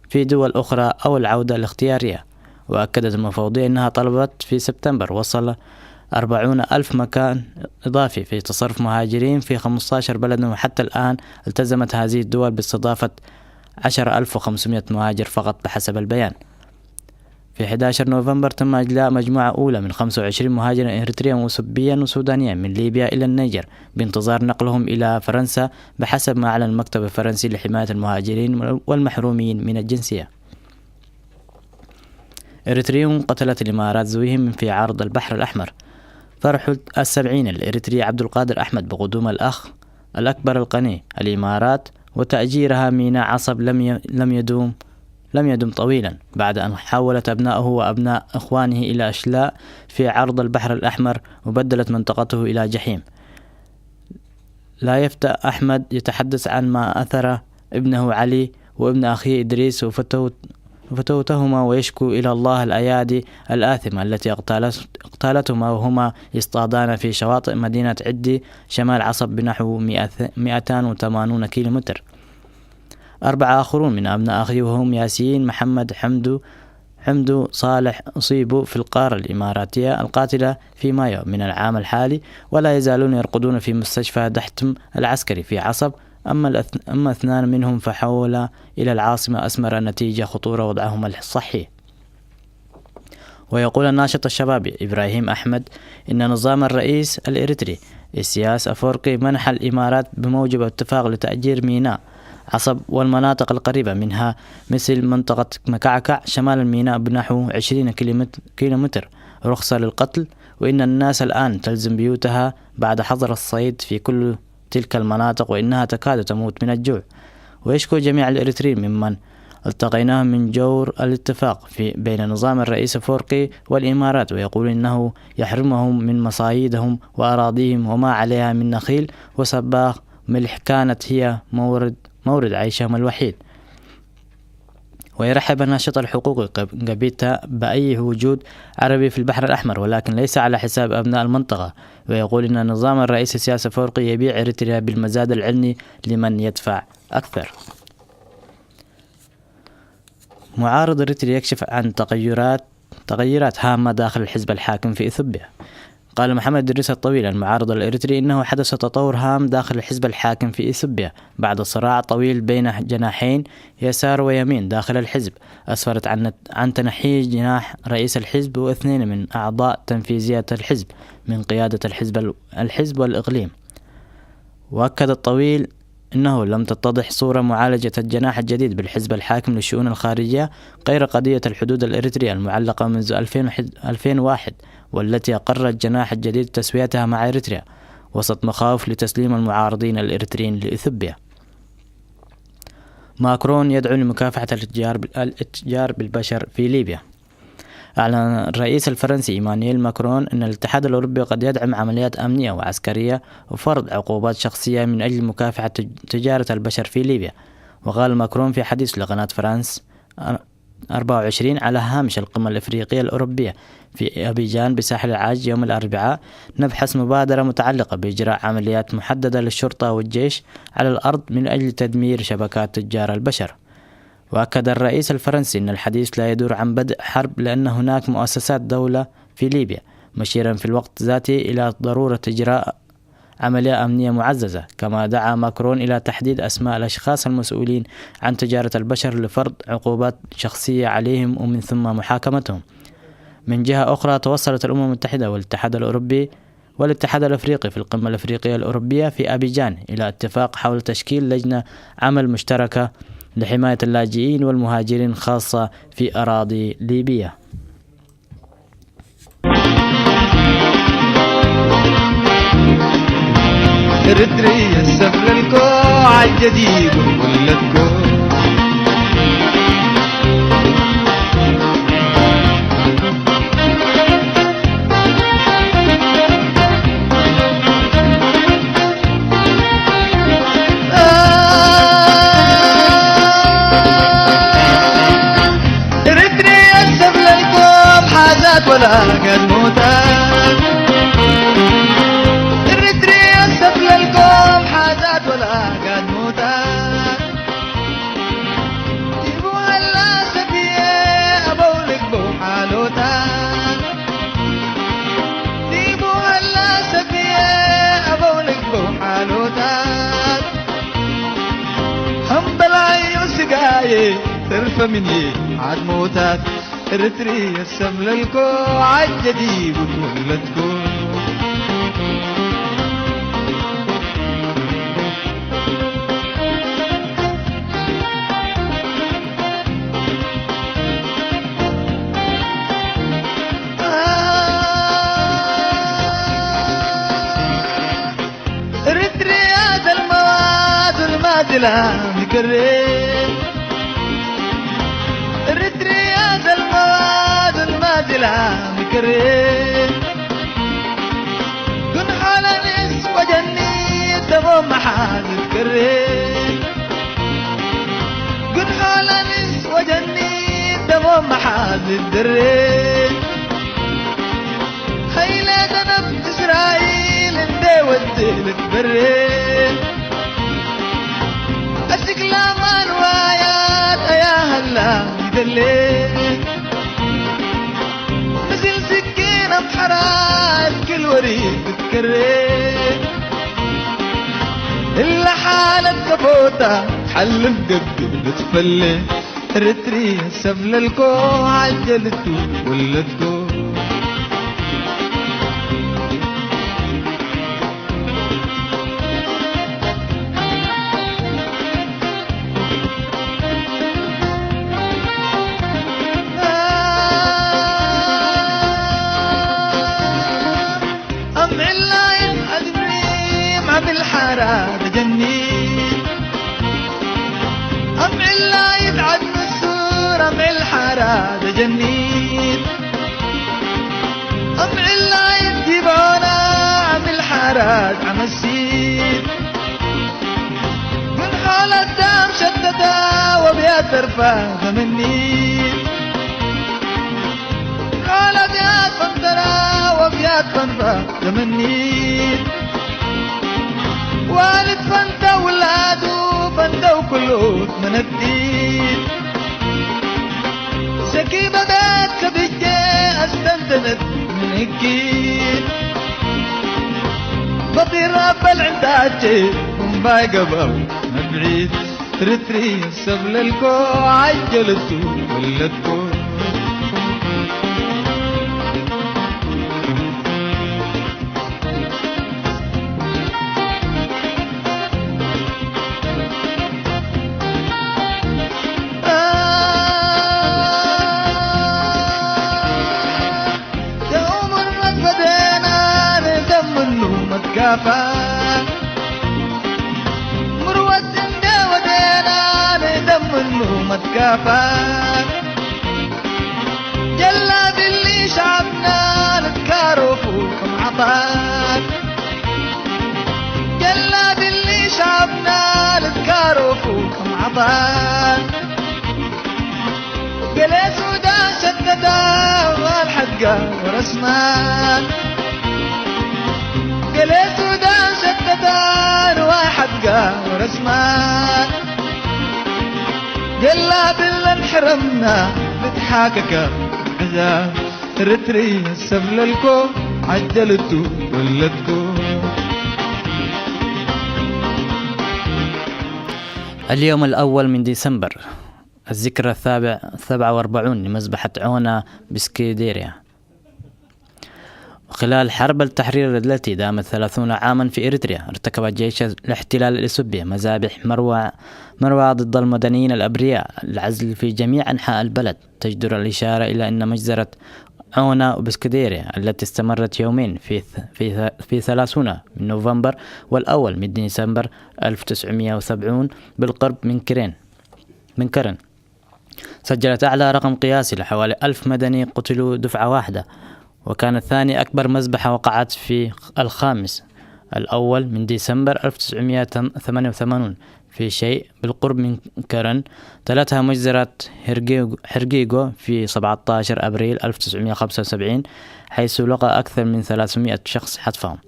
في دول أخرى أو العودة الاختيارية. وأكدت المفوضية أنها طلبت في سبتمبر وصل أربعون ألف مكان إضافي في تصرف مهاجرين في خمستاشر بلد، وحتى الآن التزمت هذه الدول باستضافة عشرة ألف وخمسمية مهاجر فقط بحسب البيان. في حداشر نوفمبر تم إجلاء مجموعة أولى من خمسة وعشرين مهاجرا إريتريا وسبيا وسودانيا من ليبيا إلى النيجر بانتظار نقلهم إلى فرنسا، بحسب ما أعلن المكتب الفرنسي لحماية المهاجرين والمحرومين من الجنسية. إريتريون قتلت الإمارات ذويهم في عرض البحر الأحمر. فرحة السبعين الإريتري عبد القادر أحمد بقدوم الأخ الأكبر القني الإمارات وتأجيرها ميناء عصب لم ي-، لم يدوم لم يدم طويلا بعد أن حولت أبناءه وأبناء إخوانه إلى أشلاء في عرض البحر الأحمر، وبدلت منطقته إلى جحيم. لا يفتأ أحمد يتحدث عن ما أثر ابنه علي وابن أخيه إدريس وفتوت-، وفتوتهما، ويشكو إلى الله الأيادي الآثمة التي اقتالت-، اقتالتهما وهما يصطادان في شواطئ مدينة عدي شمال عصب بنحو مئتين وثمانون كيلومتر. أربعة آخرون من أبناء أخيه وهم ياسين محمد حمدو، حمدو صالح، أصيبوا في القارة الإماراتية القاتلة في مايو من العام الحالي، ولا يزالون يرقدون في مستشفى دحتم العسكري في عصب. أما الأث-، أما اثنان منهم فحول إلى العاصمة أسمرة نتيجة خطورة وضعهما الصحي. ويقول الناشط الشبابي إبراهيم أحمد إن نظام الرئيس الإريتري إسياس أفورقي منح الإمارات بموجب اتفاق لتأجير ميناء عصب والمناطق القريبة منها، مثل منطقة مكعكع شمال الميناء بنحو عشرين كيلومتر، كيلومتر، رخصة للقتل، وإن الناس الآن تلزم بيوتها بعد حظر الصيد في كل تلك المناطق، وإنها تكاد تموت من الجوع. ويشكو جميع الإريتريين ممن التقيناهم من جور الاتفاق في، بين نظام الرئيس أفورقي والإمارات، ويقول إنه يحرمهم من مصايدهم وأراضيهم وما عليها من نخيل وسباخ ملح كانت هي مورد، مورد عيشهم الوحيد. ويرحب الناشط الحقوقي قب-، قبيتا بأي وجود عربي في البحر الأحمر، ولكن ليس على حساب أبناء المنطقة، ويقول إن نظام الرئيس السياسي أفورقي يبيع إريتريا بالمزاد العلني لمن يدفع أكثر. معارض إريتريا يكشف عن تغيرات، تغيرات هامة داخل الحزب الحاكم في إثيوبيا. قال محمد إدريس الطويل المعارض الإريتري إنه حدث تطور هام داخل الحزب الحاكم في إثيوبيا بعد صراع طويل بين جناحين يسار ويمين داخل الحزب، أسفرت عن، عن تنحي جناح رئيس الحزب واثنين من أعضاء تنفيذية الحزب من قيادة الحزب ال-، الحزب والإقليم. وأكد الطويل إنه لم تتضح صورة معالجة الجناح الجديد بالحزب الحاكم للشؤون الخارجية غير قضية الحدود الإريترية المعلقة منذ ألفين وواحد، والتي أقر الجناح الجديد تسويتها مع إريتريا وسط مخاوف لتسليم المعارضين الإريتريين لإثيوبيا. ماكرون يدعو لمكافحة الاتجار بال-، الاتجار بالبشر في ليبيا. أعلن الرئيس الفرنسي إيمانويل ماكرون أن الاتحاد الأوروبي قد يدعم عمليات أمنية وعسكرية وفرض عقوبات شخصية من أجل مكافحة تج-، تجارة البشر في ليبيا. وقال ماكرون في حديث لقناة فرانس أربعة وعشرين على هامش القمة الإفريقية الأوروبية في أبيجان بساحل العاج يوم الأربعاء: "نبحث مبادرة متعلقة بإجراء عمليات محددة للشرطة والجيش على الأرض من أجل تدمير شبكات تجار البشر". وأكد الرئيس الفرنسي أن الحديث لا يدور عن بدء حرب، لأن هناك مؤسسات دولة في ليبيا، مشيرا في الوقت ذاته إلى ضرورة إجراء عملية أمنية معززة. كما دعا ماكرون إلى تحديد أسماء الأشخاص المسؤولين عن تجارة البشر لفرض عقوبات شخصية عليهم ومن ثم محاكمتهم. من جهة أخرى، توصلت الأمم المتحدة والاتحاد الأوروبي والاتحاد الأفريقي في القمة الأفريقية الأوروبية في أبيجان إلى اتفاق حول تشكيل لجنة عمل مشتركة لحماية اللاجئين والمهاجرين، خاصة في أراضي ليبيا. Eritrea, Seflelko, Ajadi, Bulletko. Eritrea, Seflelko, Hazat, Wala, Gadmota. Eritrea, Seflelko, Hazat, Wala, Gadmota. Ibu Allah, Safiya, Abou, Likbo, Halota. Dibu hala safiye abou likbo halota. Hambalayu sigaye terfa mini admotat. Eritrea, Seflelko, Ajadi, Bulletko. Eritrea, Dalma, Dalma, Dila, Mikere. Eritrea, Dalma, Dalma, Dila, Mikere. Gun halanis wajani damo mahal kere. Gun halanis wajani damo mahal dere. Hayla danab Israel inde wadil bere. Asik laman wayat aya hala dele. Misil sikin amxara እክል ወሪድ ክትከሬ እላ ሓለት ከቦታ ሓልፍ ገብር ክትፈሌ ርትሪ ሰብለልኮ ዓጀልቱ ወለድኮ። أمعلايد عدمي مع بالحارة بجنين. أمعلايد عدم السور أمع الحارة بجنين. أمعلايد ديبونا عم الحارة عم السيد. من حالة دام شتتا وبيا ترفع مني. ሓላትያት ፈንተራ ወፍያት ፈንፋ ዘመኒት ዋልድ ፈንተ ውላዱ ፈንተው ኩሉት መነግዲት ሰኪበ ቤት ከብጀ ኣስተንተነት ምንኪት በጢራ በልዕንታቼ እምባይ ገባው መብዒት ርትሪ ሰብለልኮ ዓጀለቱ ወለድኮ። የኡምር መትፈደና ንዘምኑ መትጋፋ ምርወት እንደ ወደና ንዘምኑ መትጋፋ ጀላ ድሊ ሻብና ልትካሮፉ ከም ዓጣት ጀላ ድሊ ሻብና ልትካሮፉ ከም ዓጣት ገለ ሱዳን ሸተታ ዋል ሓድጋ ወረስማን ገለ ሱዳን ሸተታ ንዋይ ሓድጋ ወረስማን ገላ ብለን ሕረምና ብትሓከካ ምሕዛ ርትሪ ሰብለልኮ ዓጀልቱ ወለድኮ። اليوم الأول من ديسمبر، الذكرى السابع، سبعة وأربعون لمذبحة عونا بسكيديريا. خلال حرب التحرير التي دامت ثلاثون عاما في إريتريا، ارتكب جيش الاحتلال الإثيوبي مذابح مروعة، مروعة ضد المدنيين الأبرياء، العزل في جميع أنحاء البلد، تجدر الإشارة إلى أن مجزرة عونا وبسكديريا التي استمرت يومين في ث-، في ث-، في ثلاثون من نوفمبر والأول من ديسمبر ألف وتسعمية وسبعون بالقرب من كرين، من كرن، سجلت أعلى رقم قياسي لحوالي ألف مدني قتلوا دفعة واحدة، وكانت ثاني أكبر مذبحة وقعت في الخامس الأول من ديسمبر ألف وتسعمية وثمانية وثمانون في شيء بالقرب من كرن، تلتها مجزرة هرجيغو، هرجيغو في سبعتاشر أبريل ألف وتسعمية وخمسة وسبعين، حيث لقى أكثر من ثلاثمية شخص حتفهم.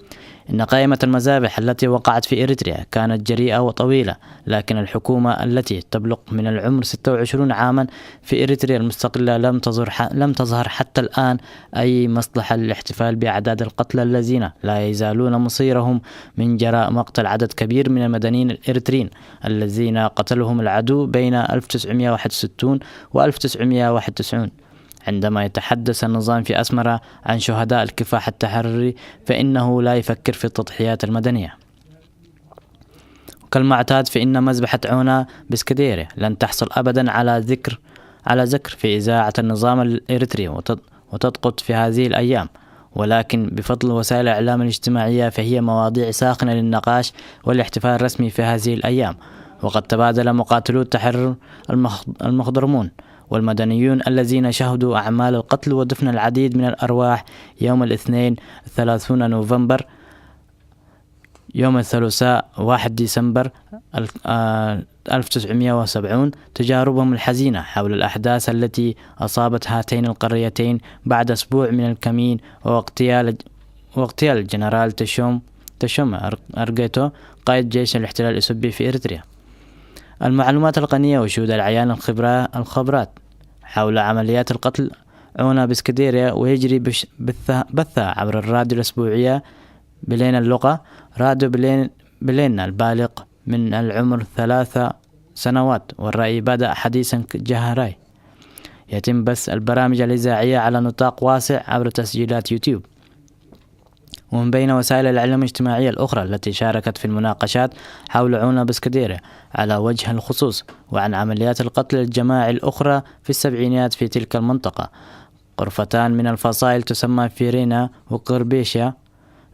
إن قائمة المذابح التي وقعت في إريتريا كانت جريئة وطويلة، لكن الحكومة التي تبلغ من العمر ستة وعشرون عاما في إريتريا المستقلة لم تظهر ح-، لم تظهر حتى الآن أي مصلحة للاحتفال بأعداد القتلى الذين لا يزالون مصيرهم من جراء مقتل عدد كبير من المدنيين الإريتريين الذين قتلهم العدو بين ألف وتسعمية وواحد وستون وألف وتسعمية وواحد وتسعين. عندما يتحدث النظام في أسمرة عن شهداء الكفاح التحرري، فإنه لا يفكر في التضحيات المدنية. وكالمعتاد، فإن مذبحة عونا بسكديرة لن تحصل أبدا على ذكر، على ذكر في إذاعة النظام الإريتري، وتد-، وتضغط في هذه الأيام، ولكن بفضل وسائل الإعلام الاجتماعية، فهي مواضيع ساخنة للنقاش والاحتفال الرسمي في هذه الأيام. وقد تبادل مقاتلو التحرر المخ-، المخضرمون والمدنيون الذين شهدوا أعمال القتل ودفن العديد من الأرواح يوم الاثنين ثلاثون نوفمبر، يوم الثلاثاء واحد ديسمبر ال-، آه، ألف وتسعمية وسبعون، تجاربهم الحزينة حول الأحداث التي أصابت هاتين القريتين بعد أسبوع من الكمين واغتيال، واغتيال الجنرال تشوم، تشوم أر-، أرغيتو، قائد جيش الاحتلال الإثيوبي في إريتريا. المعلومات الغنية وشهود العيان الخبرة، الخبرات حول عمليات القتل عونا بسكديريا، ويجري بش-، بث-، بثها عبر الراديو الأسبوعية بلين اللغة، راديو بلين، بلين البالغ من العمر ثلاثة سنوات، والرأي بدأ حديثا ك-، جهري. يتم بث البرامج الإذاعية على نطاق واسع عبر تسجيلات يوتيوب. ومن بين وسائل الإعلام الاجتماعية الأخرى التي شاركت في المناقشات حول عونا بسكديرة على وجه الخصوص، وعن عمليات القتل الجماعي الأخرى في السبعينيات في تلك المنطقة، غرفتان من الفصائل تسمى فيرينا وقربيشيا،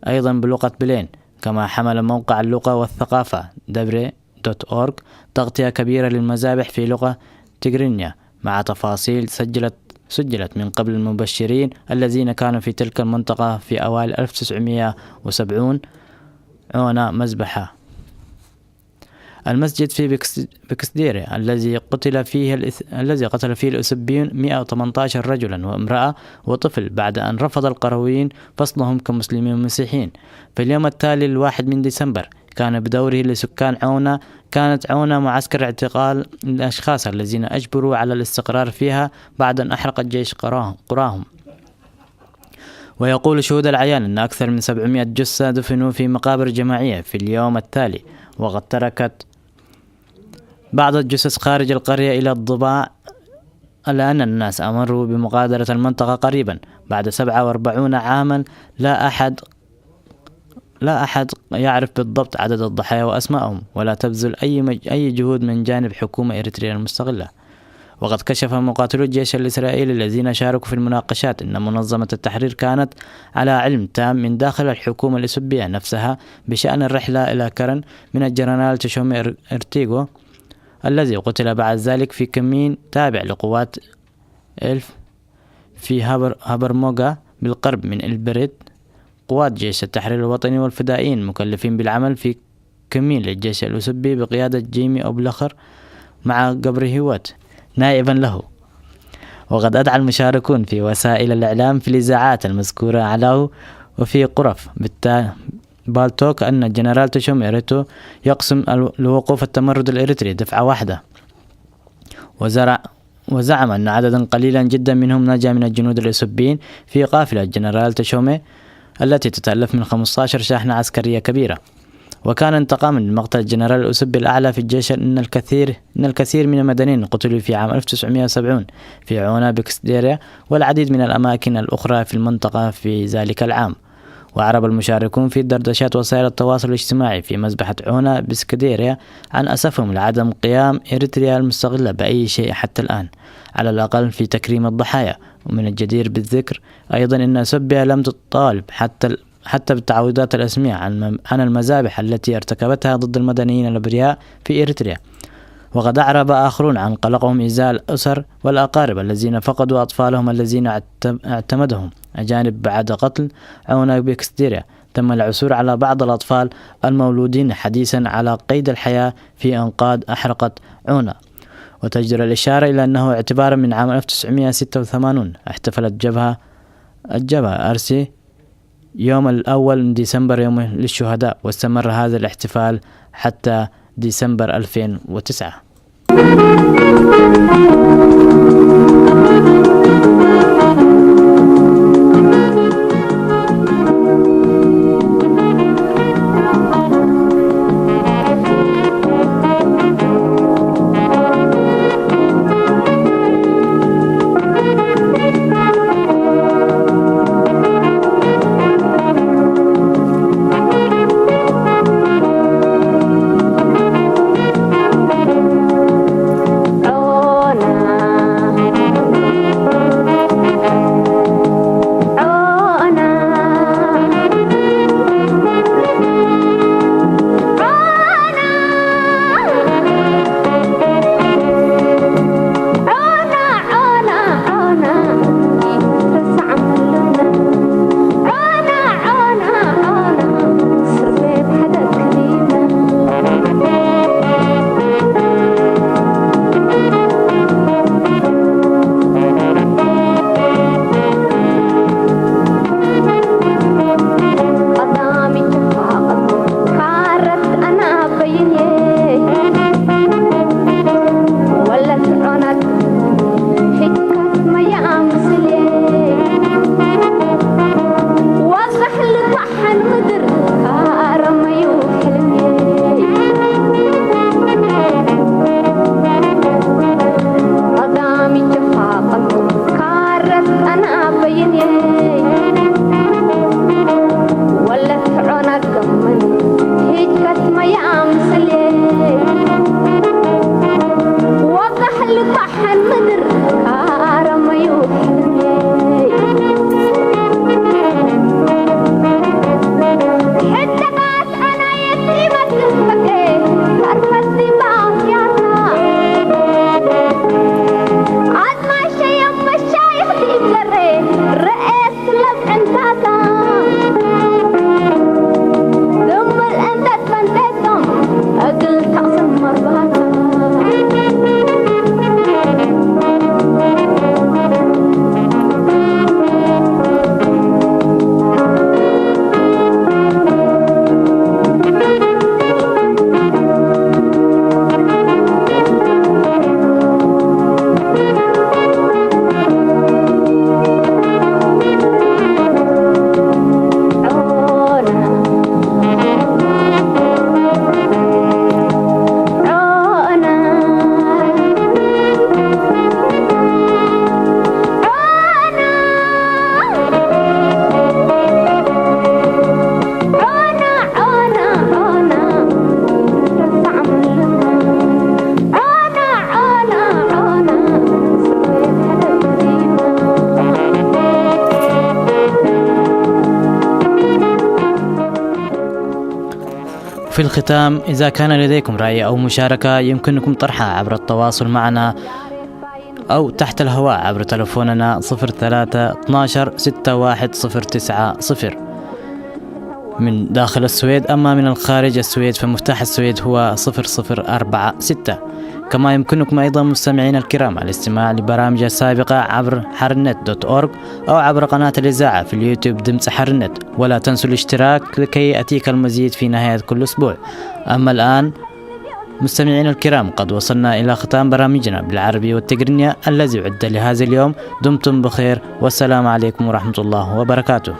أيضا بلغة بلين، كما حمل موقع اللغة والثقافة دبري دوت أورغ تغطية كبيرة للمذابح في لغة تيغرينيا، مع تفاصيل سجلت، سجلت من قبل المبشرين الذين كانوا في تلك المنطقة في أوائل ألف وتسعمية وسبعون. عونا مذبحة. المسجد في بكس-، بكسديري الذي قتل فيه الإث-، الذي قتل فيه الأسبيون مئة وثمنتاشر رجلا وامرأة وطفل بعد أن رفض القرويين فصلهم كمسلمين ومسيحيين. في اليوم التالي الواحد من ديسمبر، كان بدوره لسكان عونا، كانت عونا معسكر اعتقال الأشخاص الذين أجبروا على الاستقرار فيها بعد أن أحرق الجيش قراهم، قراهم. ويقول شهود العيان أن أكثر من سبعمية جثة دفنوا في مقابر جماعية في اليوم التالي، وقد تركت بعض الجثث خارج القرية إلى الضباع، لأن الناس أمروا بمغادرة المنطقة قريبا. بعد سبعة وأربعون عاما، لا أحد، لا أحد يعرف بالضبط عدد الضحايا وأسمائهم، ولا تبذل أي مج-، أي جهود من جانب حكومة إريتريا المستقلة. وقد كشف مقاتلو الجيش الإسرائيلي الذين شاركوا في المناقشات أن منظمة التحرير كانت على علم تام من داخل الحكومة الإثيوبية نفسها بشأن الرحلة إلى كرن من الجنرال تشومي إر-، إرتيغو، الذي قتل بعد ذلك في كمين تابع لقوات إلف في هبر-، هبرموغا بالقرب من إلبريت. قوات جيش التحرير الوطني والفدائيين مكلفين بالعمل في كمين للجيش الأثيوبي بقيادة جيمي أوبلخر مع جبر هيوت نائبا له. وقد أدعى المشاركون في وسائل الإعلام في الإذاعات المذكورة أعلاه وفي غرف بالتا-، بالتوك أن الجنرال تشوم إيريتو يقسم الو-، لوقوف التمرد الإريتري دفعة واحدة، وزرع-، وزعم أن عددا قليلا جدا منهم نجا من الجنود الأثيوبيين في قافلة الجنرال تشومي التي تتألف من خمستاشر شاحنة عسكرية كبيرة. وكان انتقاما لمقتل الجنرال الأسبي الأعلى في الجيش، إن الكثير، إن الكثير من المدنيين قتلوا في عام ألف وتسعمية وسبعين في عونا بكسديريا، والعديد من الأماكن الأخرى في المنطقة في ذلك العام. وأعرب المشاركون في دردشات وسائل التواصل الاجتماعي في مذبحة عونا بسكديريا عن أسفهم لعدم قيام إريتريا المستقلة بأي شيء حتى الآن، على الأقل في تكريم الضحايا. ومن الجدير بالذكر أيضًا أن سوبيا لم تطالب حتى ال-، حتى بالتعويضات الرسمية عن مم-، عن المذابح التي ارتكبتها ضد المدنيين الأبرياء في إريتريا. وقد أعرب آخرون عن قلقهم إزاء الأسر والأقارب الذين فقدوا أطفالهم الذين اعت-، اعتمدهم أجانب بعد قتل عونا بكستيريا. تم العثور على بعض الأطفال المولودين حديثًا على قيد الحياة في أنقاض أحرقة عونا. وتجدر الإشارة إلى أنه اعتبارًا من عام ألف وتسعمية وستة وثمانين احتفلت جبهة، الجبهة أرسي يوم الأول من ديسمبر يوم للشهداء، واستمر هذا الاحتفال حتى ديسمبر ألفين وتسعة. في الختام، إذا كان لديكم رأي أو مشاركة، يمكنكم طرحها عبر التواصل معنا أو تحت الهواء عبر تلفوننا صفر ثلاثة اثناشر ستة واحد صفر تسعة صفر من داخل السويد. أما من الخارج السويد فمفتاح السويد هو صفر صفر أربعة ستة. كما يمكنكم أيضًا مستمعينا الكرام الاستماع لبرامج السابقة عبر حرنت دوت أورغ أو عبر قناة الإذاعة في اليوتيوب دمت حرنت، ولا تنسوا الاشتراك لكي يأتيك المزيد في نهاية كل أسبوع. أما الآن مستمعينا الكرام، قد وصلنا إلى ختام برامجنا بالعربي والتقرينية الذي عد لهذا اليوم. دمتم بخير، والسلام عليكم ورحمة الله وبركاته.